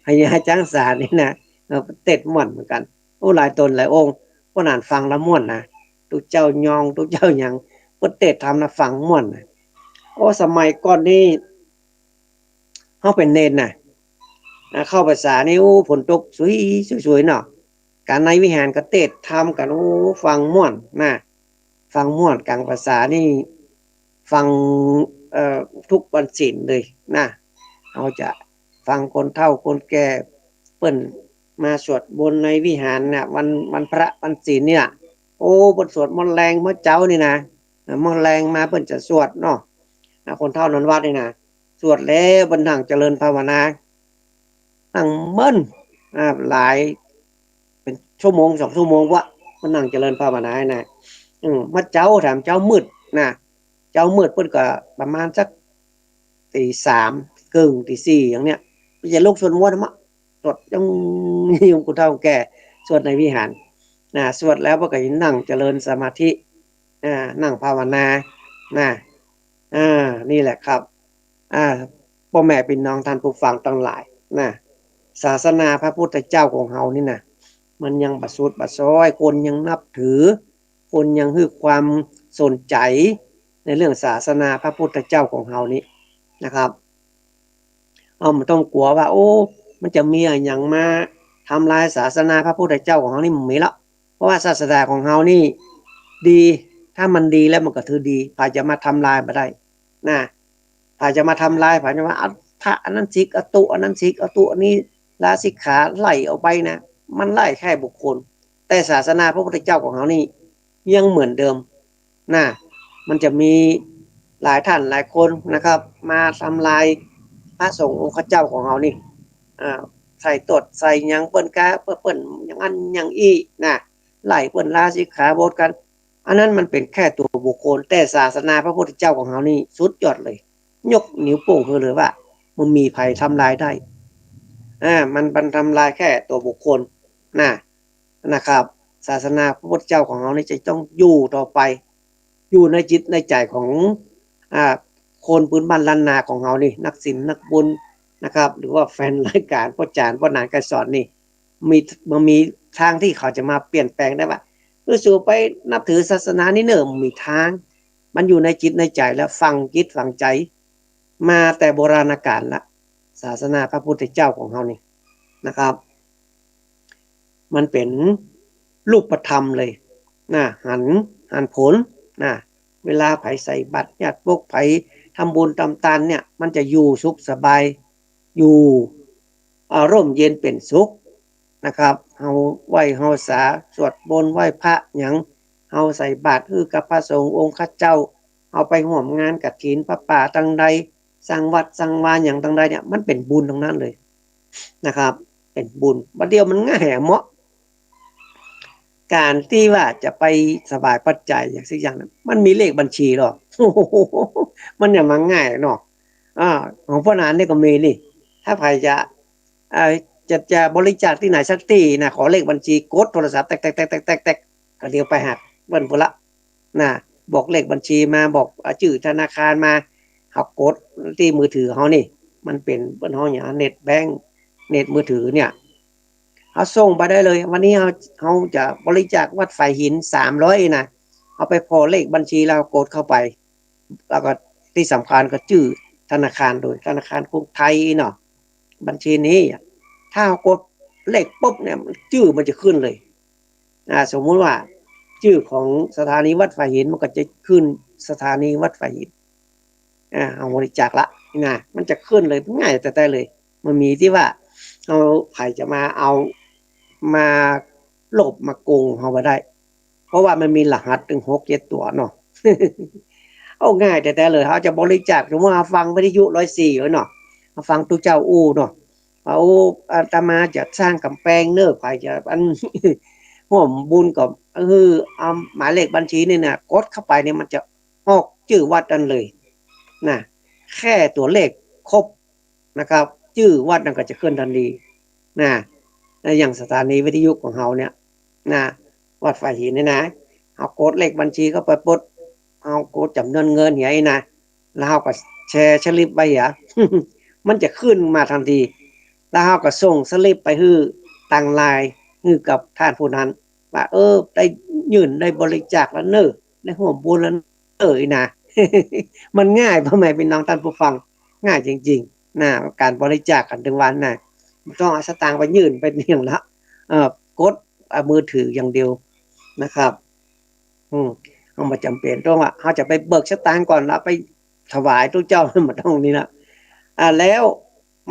พญาช้างสารนี่นะ เออ เปิ้นเตสน์ม่วนเหมือนกั๋น โอ้ หลายต๋นหลายองค์ ป้อหนานฟังแล้วม่วนนะ ตุ๊เจ้ายอง ตุ๊เจ้าหยัง เปิ้นเตสน์ธรรมนะ ฟังม่วนนะ โอ้ สมัยก่อนนี่ เฮาเป๋นเณรนะ อ่า เข้าพรรษานี่ โอ้ ฝนตกสุย สุยๆ เนาะ ก๋านในวิหารก็เตสน์ธรรมกั๋น โอ้ ฟังม่วนนะ ฟังม่วน ก๋างพรรษานี่ ฟัง เอ่อ ทุกวันศีลเลยนะ เฮาจะฟังคนเฒ่าคนแก่ เปิ้นมาสวดมนต์ในวิหารน่ะ วัน วันพระวันศีลเนี่ย โอ้ เปิ้นสวดมนต์แลงเมื่อเจ๊านี่นะ เมื่อแลงมาเปิ้นจะสวดเนาะ อ่า คนเฒ่าในวัดนี่นะ สวดแล้วเปิ้นนั่งเจริญภาวนา นั่งเมิน อ่า หลาย เป๋นชั่วโมงสองชั่วโมงวะ เปิ้นนั่งเจริญภาวนานะ อืม เมื่อเจ๊า แถมเจ๊ามืดนะ เจ๊ามืดเปิ้นก็ประมาณสัก ตี๋สามเกิ่ง ตี๋สี่ อย่างเนี้ย เปิ้นจะลุกสวดมนต์มะ สวดยัง ยังคนเฒ่าแก่ สวดในวิหารนะ สวดแล้วเปิ้นก็นั่งเจริญสมาธิ อ่า นั่งภาวนา นะ อ่า นี่แหละครับ อ่า ป้อแม่ปี้น้องต้านผู้ฟังตังหลาย นะ ศาสนาพระพุทธเจ้าของเฮานี่นะ มันยังบ่สุดบ่ซอย คนยังนับถือ คนยังหื้อความสนใจ๋ในเรื่องศาสนาพระพุทธเจ้าของเฮานี่นะครับ เฮาบ่ต้องกั๋วว่า โอ้ มันจะมีอะหยังมาทำลายศาสนาพระพุทธเจ้าของเฮานี่ บ่มีละ เพราะว่าศาสดาของเฮานี่ดี ถ้ามันดีแล้วมันก็ถือดี ใผจะมาทำลายบ่ได้ นะ ใผจะมาทำลาย ใผจะมาเอาพระอันนั้นสิก เอาตุ๊อันนั้นสิก เอาตุ๊อันนี้ลาสิกขาไล่ออกไปนะ มันไล่แค่บุคคล แต่ศาสนาพระพุทธเจ้าของเฮานี่ยังเหมือนเดิม นะ มันจะมีหลายท่านหลายคนนะครับ มาทำลายพระสงฆ์องค์เจ้าของเฮานี่ อ่า ใส่ตดใส่หยังเปิ้นกา เปิ้น เปิ้นอย่างนั้นอย่างอี้นะ ไล่เปิ้นลาสิกขาบทกั๋น อันนั้นมันเป๋นแค่ตั๋วบุคคล แต่ศาสนาพระพุทธเจ้าของเฮานี่สุดยอดเลย ยกนิ้วโป้งหื้อเลยว่าบ่มีใผทำลายได้ อ่า มัน มันทำลายแค่ตั๋วบุคคล นะ นะครับ ศาสนาพระพุทธเจ้าของเฮานี่จะต้องอยู่ต่อไป อยู่ในจิตในใจ๋ของ อ่า คนปื้นบ้านล้านนาของเฮานี่ นักศีลนักบุญนะครับ หรือว่าแฟนรายก๋านป้อจ๋ารย์ป้อหนานไกรสอนนี่ มี บ่มีตางตี้เขาจะมาเปลี่ยนแปลงได้ว่า เออ สูไปนับถือศาสนานี่เน่อ บ่มีตาง มันอยู่ในจิตในใจ๋แล้ว ฝังจิตฝังใจ๋มาแต่โบราณกาลละ ศาสนาพระพุทธเจ้าของเฮานี่นะครับ มันเป๋นรูปธรรมเลยนะ หัน หันผลนะ เวลาใผใส่บาตรญาติโยม ใผทำบุญตำตานเนี่ย มันจะอยู่สุขสบาย อยู่ อ่า ร่มเย็นเป๋นสุขนะครับ เฮาไหว้เฮาสา สวดมนต์ไหว้พระหยัง เฮาใส่บาตรหื้อกับพระสงฆ์องค์เจ้า เฮาไปฮ่วมงานกฐินผ้าป่าตังใด สร้างวัดสร้างวาหยังตังใดเนี่ย มันเป๋นบุญตังนั้นเลยนะครับ เป๋นบุญ บ่าเดี่ยวมันง่ายอะเมาะ ก๋านตี้ว่าจะไปถวายปัจจัยอย่างสักอย่างนะ มันมีเลขบัญชีหรอ มันจะมาง่ายเนาะ อ่า ของป้อหนานนี่ก็มีนี่ ถ้าใผจะ อ่า จะ จะบริจาคตี้ไหนสักตี้นะ ขอเลขบัญชี กดโทรศัพท์ แต๊ก แต๊ก แต๊ก แต๊ก แต๊ก ก็เดียวไปหาเปิ้นพู้นละ นะ บอกเลขบัญชีมา บอก อ่า จื้อธนาคารมา เฮากดตี้มือถือเฮานี่ มันเป๋น เปิ้นฮ้องหยัง เน็ตแบงก์ เน็ตมือถือเนี่ย เฮาส่งไปได้เลย วันนี้เฮา เฮาจะบริจาควัดฝายหินสามร้อยนะ เฮาไปผ่อเลขบัญชีแล้วกดเข้าไป แล้วก็ตี้สำคัญก็จื้อธนาคารโดย ธนาคารกรุงไทยเนาะ บัญชีนี้ ถ้าเฮากดเลขปุ๊บเนี่ย จื้อมันจะขึ้นเลย อ่า สมมุติว่าจื้อของสถานีวัดฝายหิน มันก็จะขึ้นสถานีวัดฝายหิน อ่า เฮาบริจาคละนี่นะ มันจะขึ้นเลย ง่ายแต๊ๆ เลย บ่มีตี้ว่าเฮา ใผจะมาเอา มาโลภมาโกงเฮาบ่ได้ เพราะว่ามันมีรหัสตึงหกเจ็ดตั๋วเนาะ เอาง่ายแต๊ๆ เลย เฮาจะบริจาค สมมุติว่าเฮาฟังวิทยุร้อยสี่ไว้เนาะ เฮาฟังตุ๊เจ้าอู้เนาะ ว่า โอ้ อาตมาจะสร้างก๋ำแปงเน่อ ใผจะอัน ฮ่วมบุญก็ เออ เอาหมายเลขบัญชีนี่นะ กดเข้าไปเนี่ย มันจะออกจื้อวัดนั้นเลยนะ แค่ตั๋วเลขครบนะครับ จื้อวัดนั้นก็จะขึ้นทันทีนะ แล้วอย่างสถานีวิทยุของเฮาเนี่ยนะ วัดฝายหินเนี่ยนะ เฮากดเลขบัญชีเข้าไปปุ๊บ เฮากดจ๋ำนวนเงินเหียนะ แล้วเฮาก็แชร์สลิปไว้เหีย มันจะขึ้นมาทันที แล้วเฮาก็ส่งสลิปไปหื้อตางไลน์ หื้อกับต้านผู้นั้น ว่า เออ ได้ยื่น ได้บริจาคแล้วเน่อ ได้ฮ่วมบุญแล้วเน่อนะ มันง่าย ป้อแม่ปี้น้องต้านผู้ฟัง ง่ายจริงๆ นะ ก๋านบริจาคกั๋นตึงวันนะ บ่ต้องเอาสตางค์ไปยื่นไปหยังละ เอ่อ กดเอามือถืออย่างเดียวนะครับ อืม เฮาบ่จ๋ำเป๋นต้องว่าเฮาจะไปเบิกสตางค์ก่อนแล้วไปถวายตุ๊เจ้า บ่ต้องนี่ละ อ่า แล้ว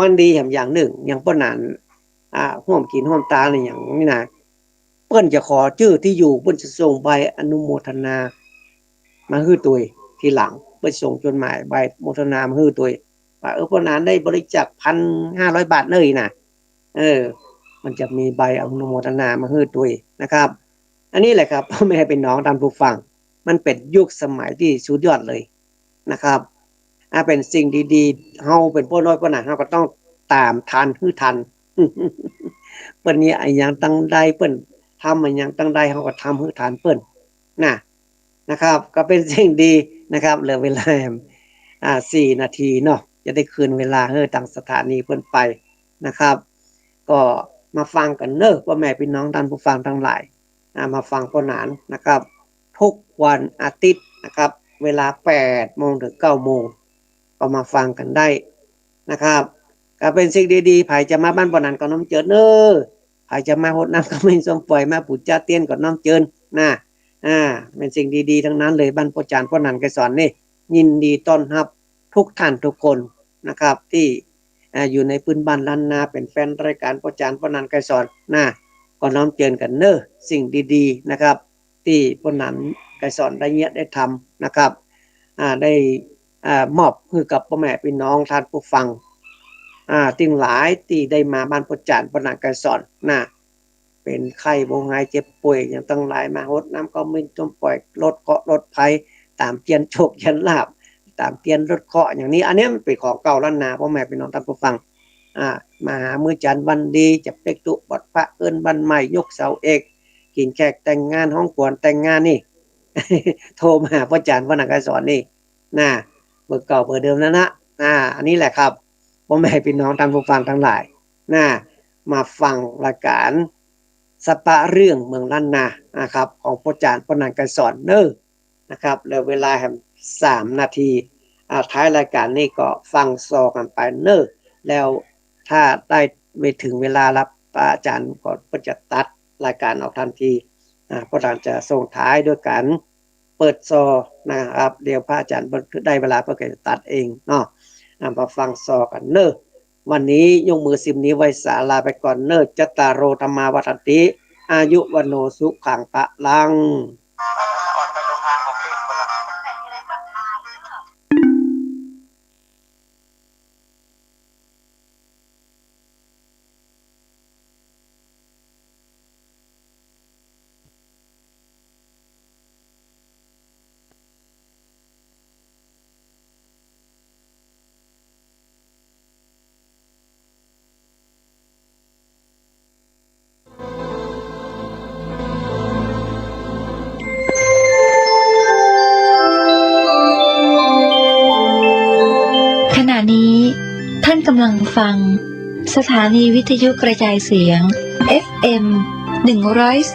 มันดีแหมอย่างนึ่ง อย่างป้อหนาน อ่า ฮ่วมกิ๋นฮ่วมตานอะหยังนี่นะ เปิ้นจะขอจื้อตี้อยู่ เปิ้นจะส่งใบอนุโมทนามาหื้อตวยทีหลัง เปิ้นส่งจดหมายใบอนุโมทนามาหื้อตวย ว่า เออ ป้อหนานได้บริจาคพันห้าร้อยบาทเน่อนะ เออ มันจะมีใบอนุโมทนามาหื้อตวยนะครับ อันนี้แหละครับ ป้อแม่ปี้น้องต้านผู้ฟัง มันเป๋นยุคสมัยตี้สุดยอดเลยนะครับ อ่า เป๋นสิ่งดีๆ เฮาเป๋นป้อน้อยป้อหนาน เฮาก็ต้องต๋ามทัน หื้อทัน เปิ้นมีอะหยังตังใด เปิ้นทำอะหยังตังใด เฮาก็ทำหื้อทันเปิ้นนะ นะครับ ก็เป๋นสิ่งดีนะครับ เหลือเวลา อ่า สี่นาทีเนาะ จะได้คืนเวลาหื้อตางสถานีเปิ้นไปนะครับ ก็มาฟังกั๋นเนาะ ป้อแม่ปี้น้องต้านผู้ฟังตังหลาย อ่า มาฟังป้อหนานนะครับ ทุกวันอาทิตย์นะครับ เวลาแปดโมงเถิงเก้าโมง ก็มาฟังกั๋นได้นะครับ ก็เป๋นสิ่งดีๆ ใผจะมาบ้านป้อหนานก็น้อมเจิญเนาะ ใผจะมาฮดน้ำขมิ้นส้มป่อย มาปู๋จ๊าเตียนก็น้อมเจิญนะ อ่า เป๋นสิ่งดีๆ ตังนั้นเลย บ้านป้อจ๋ารย์ป้อหนานไกรสรนี่ ยินดีต้อนฮับทุกท่านทุกคนนะครับ ตี้ อ่า อยู่ในปื้นบ้านล้านนา เป๋นแฟนรายก๋านป้อจ๋ารย์ป้อหนานไกรสรนะ ก็น้อมเจิญกั๋นเนาะ สิ่งดีๆ นะครับ ตี้ป้อหนานไกรสรได้เยียะได้ทำนะครับ อ่า ได้ อ่า มอบหื้อกับป้อแม่ปี้น้องต้านผู้ฟัง อ่า ตึงหลายตี้ได้มาบ้านป้อจ๋ารย์ป้อหนานไกรสรนะ เป๋นไข้บ่หายเจ็บป่วยหยังตังหลาย มาฮดน้ำขมิ้นส้มป่อย ลดเคราะห์ลดภัย ต๋ามเตียนโชคเตียนลาภ ต๋ามเตียนลดเคราะห์อย่างนี้ อันนี้มันเป๋นของเก่าล้านนา ป้อแม่ปี้น้องต้านผู้ฟัง อ่า มาหามื้อจันทร์วันดี จะเป๊กตุบอดพระ เอิ้นบ้านใหม่ ยกเสาเอก กิ๋นแขกแต่งงาน ฮ้องขวัญแต่งงานนี่ โทรมาหาป้อจ๋ารย์ป้อหนานไกรสรนี่นะ เบอร์เก่าเบอร์เดิมนั้นนะ อ่า อันนี้แหละครับ ป้อแม่ปี้น้องต้านผู้ฟังตังหลายนะ มาฟังรายก๋านสะปะเรื่องเมืองล้านนานะครับ ของป้อจ๋ารย์ป้อหนานไกรสรเนาะนะครับ เหลือเวลาแหมสามนาที อ่า ท้ายรายก๋านนี่ก็ฟังซอกั๋นไปเนาะ แล้วถ้าได้ไปเถิงเวลาละ ป้ออาจารย์ก็ เปิ้นจะตัดรายก๋านออกทันที อ่า ป้อหนานจะส่งท้ายด้วยก๋าน เปิดซอนะครับ เดี๋ยวป้ออาจารย์เปิ้นได้เวลาเปิ้นก็จะตัดเองเนาะ อ่ะ มาฟังซอกั๋นเนาะ วันนี้ยกมือสิบนิ้วไหว้สาลาไปก่อนเนาะ จัตตาโร ธัมมา วัฑฒันติ อายุ วัณโณ สุขัง พลังขณะนี้ท่านกำลังฟังสถานีวิทยุกระจายเสียง เอฟเอ็ม หนึ่งร้อยสี่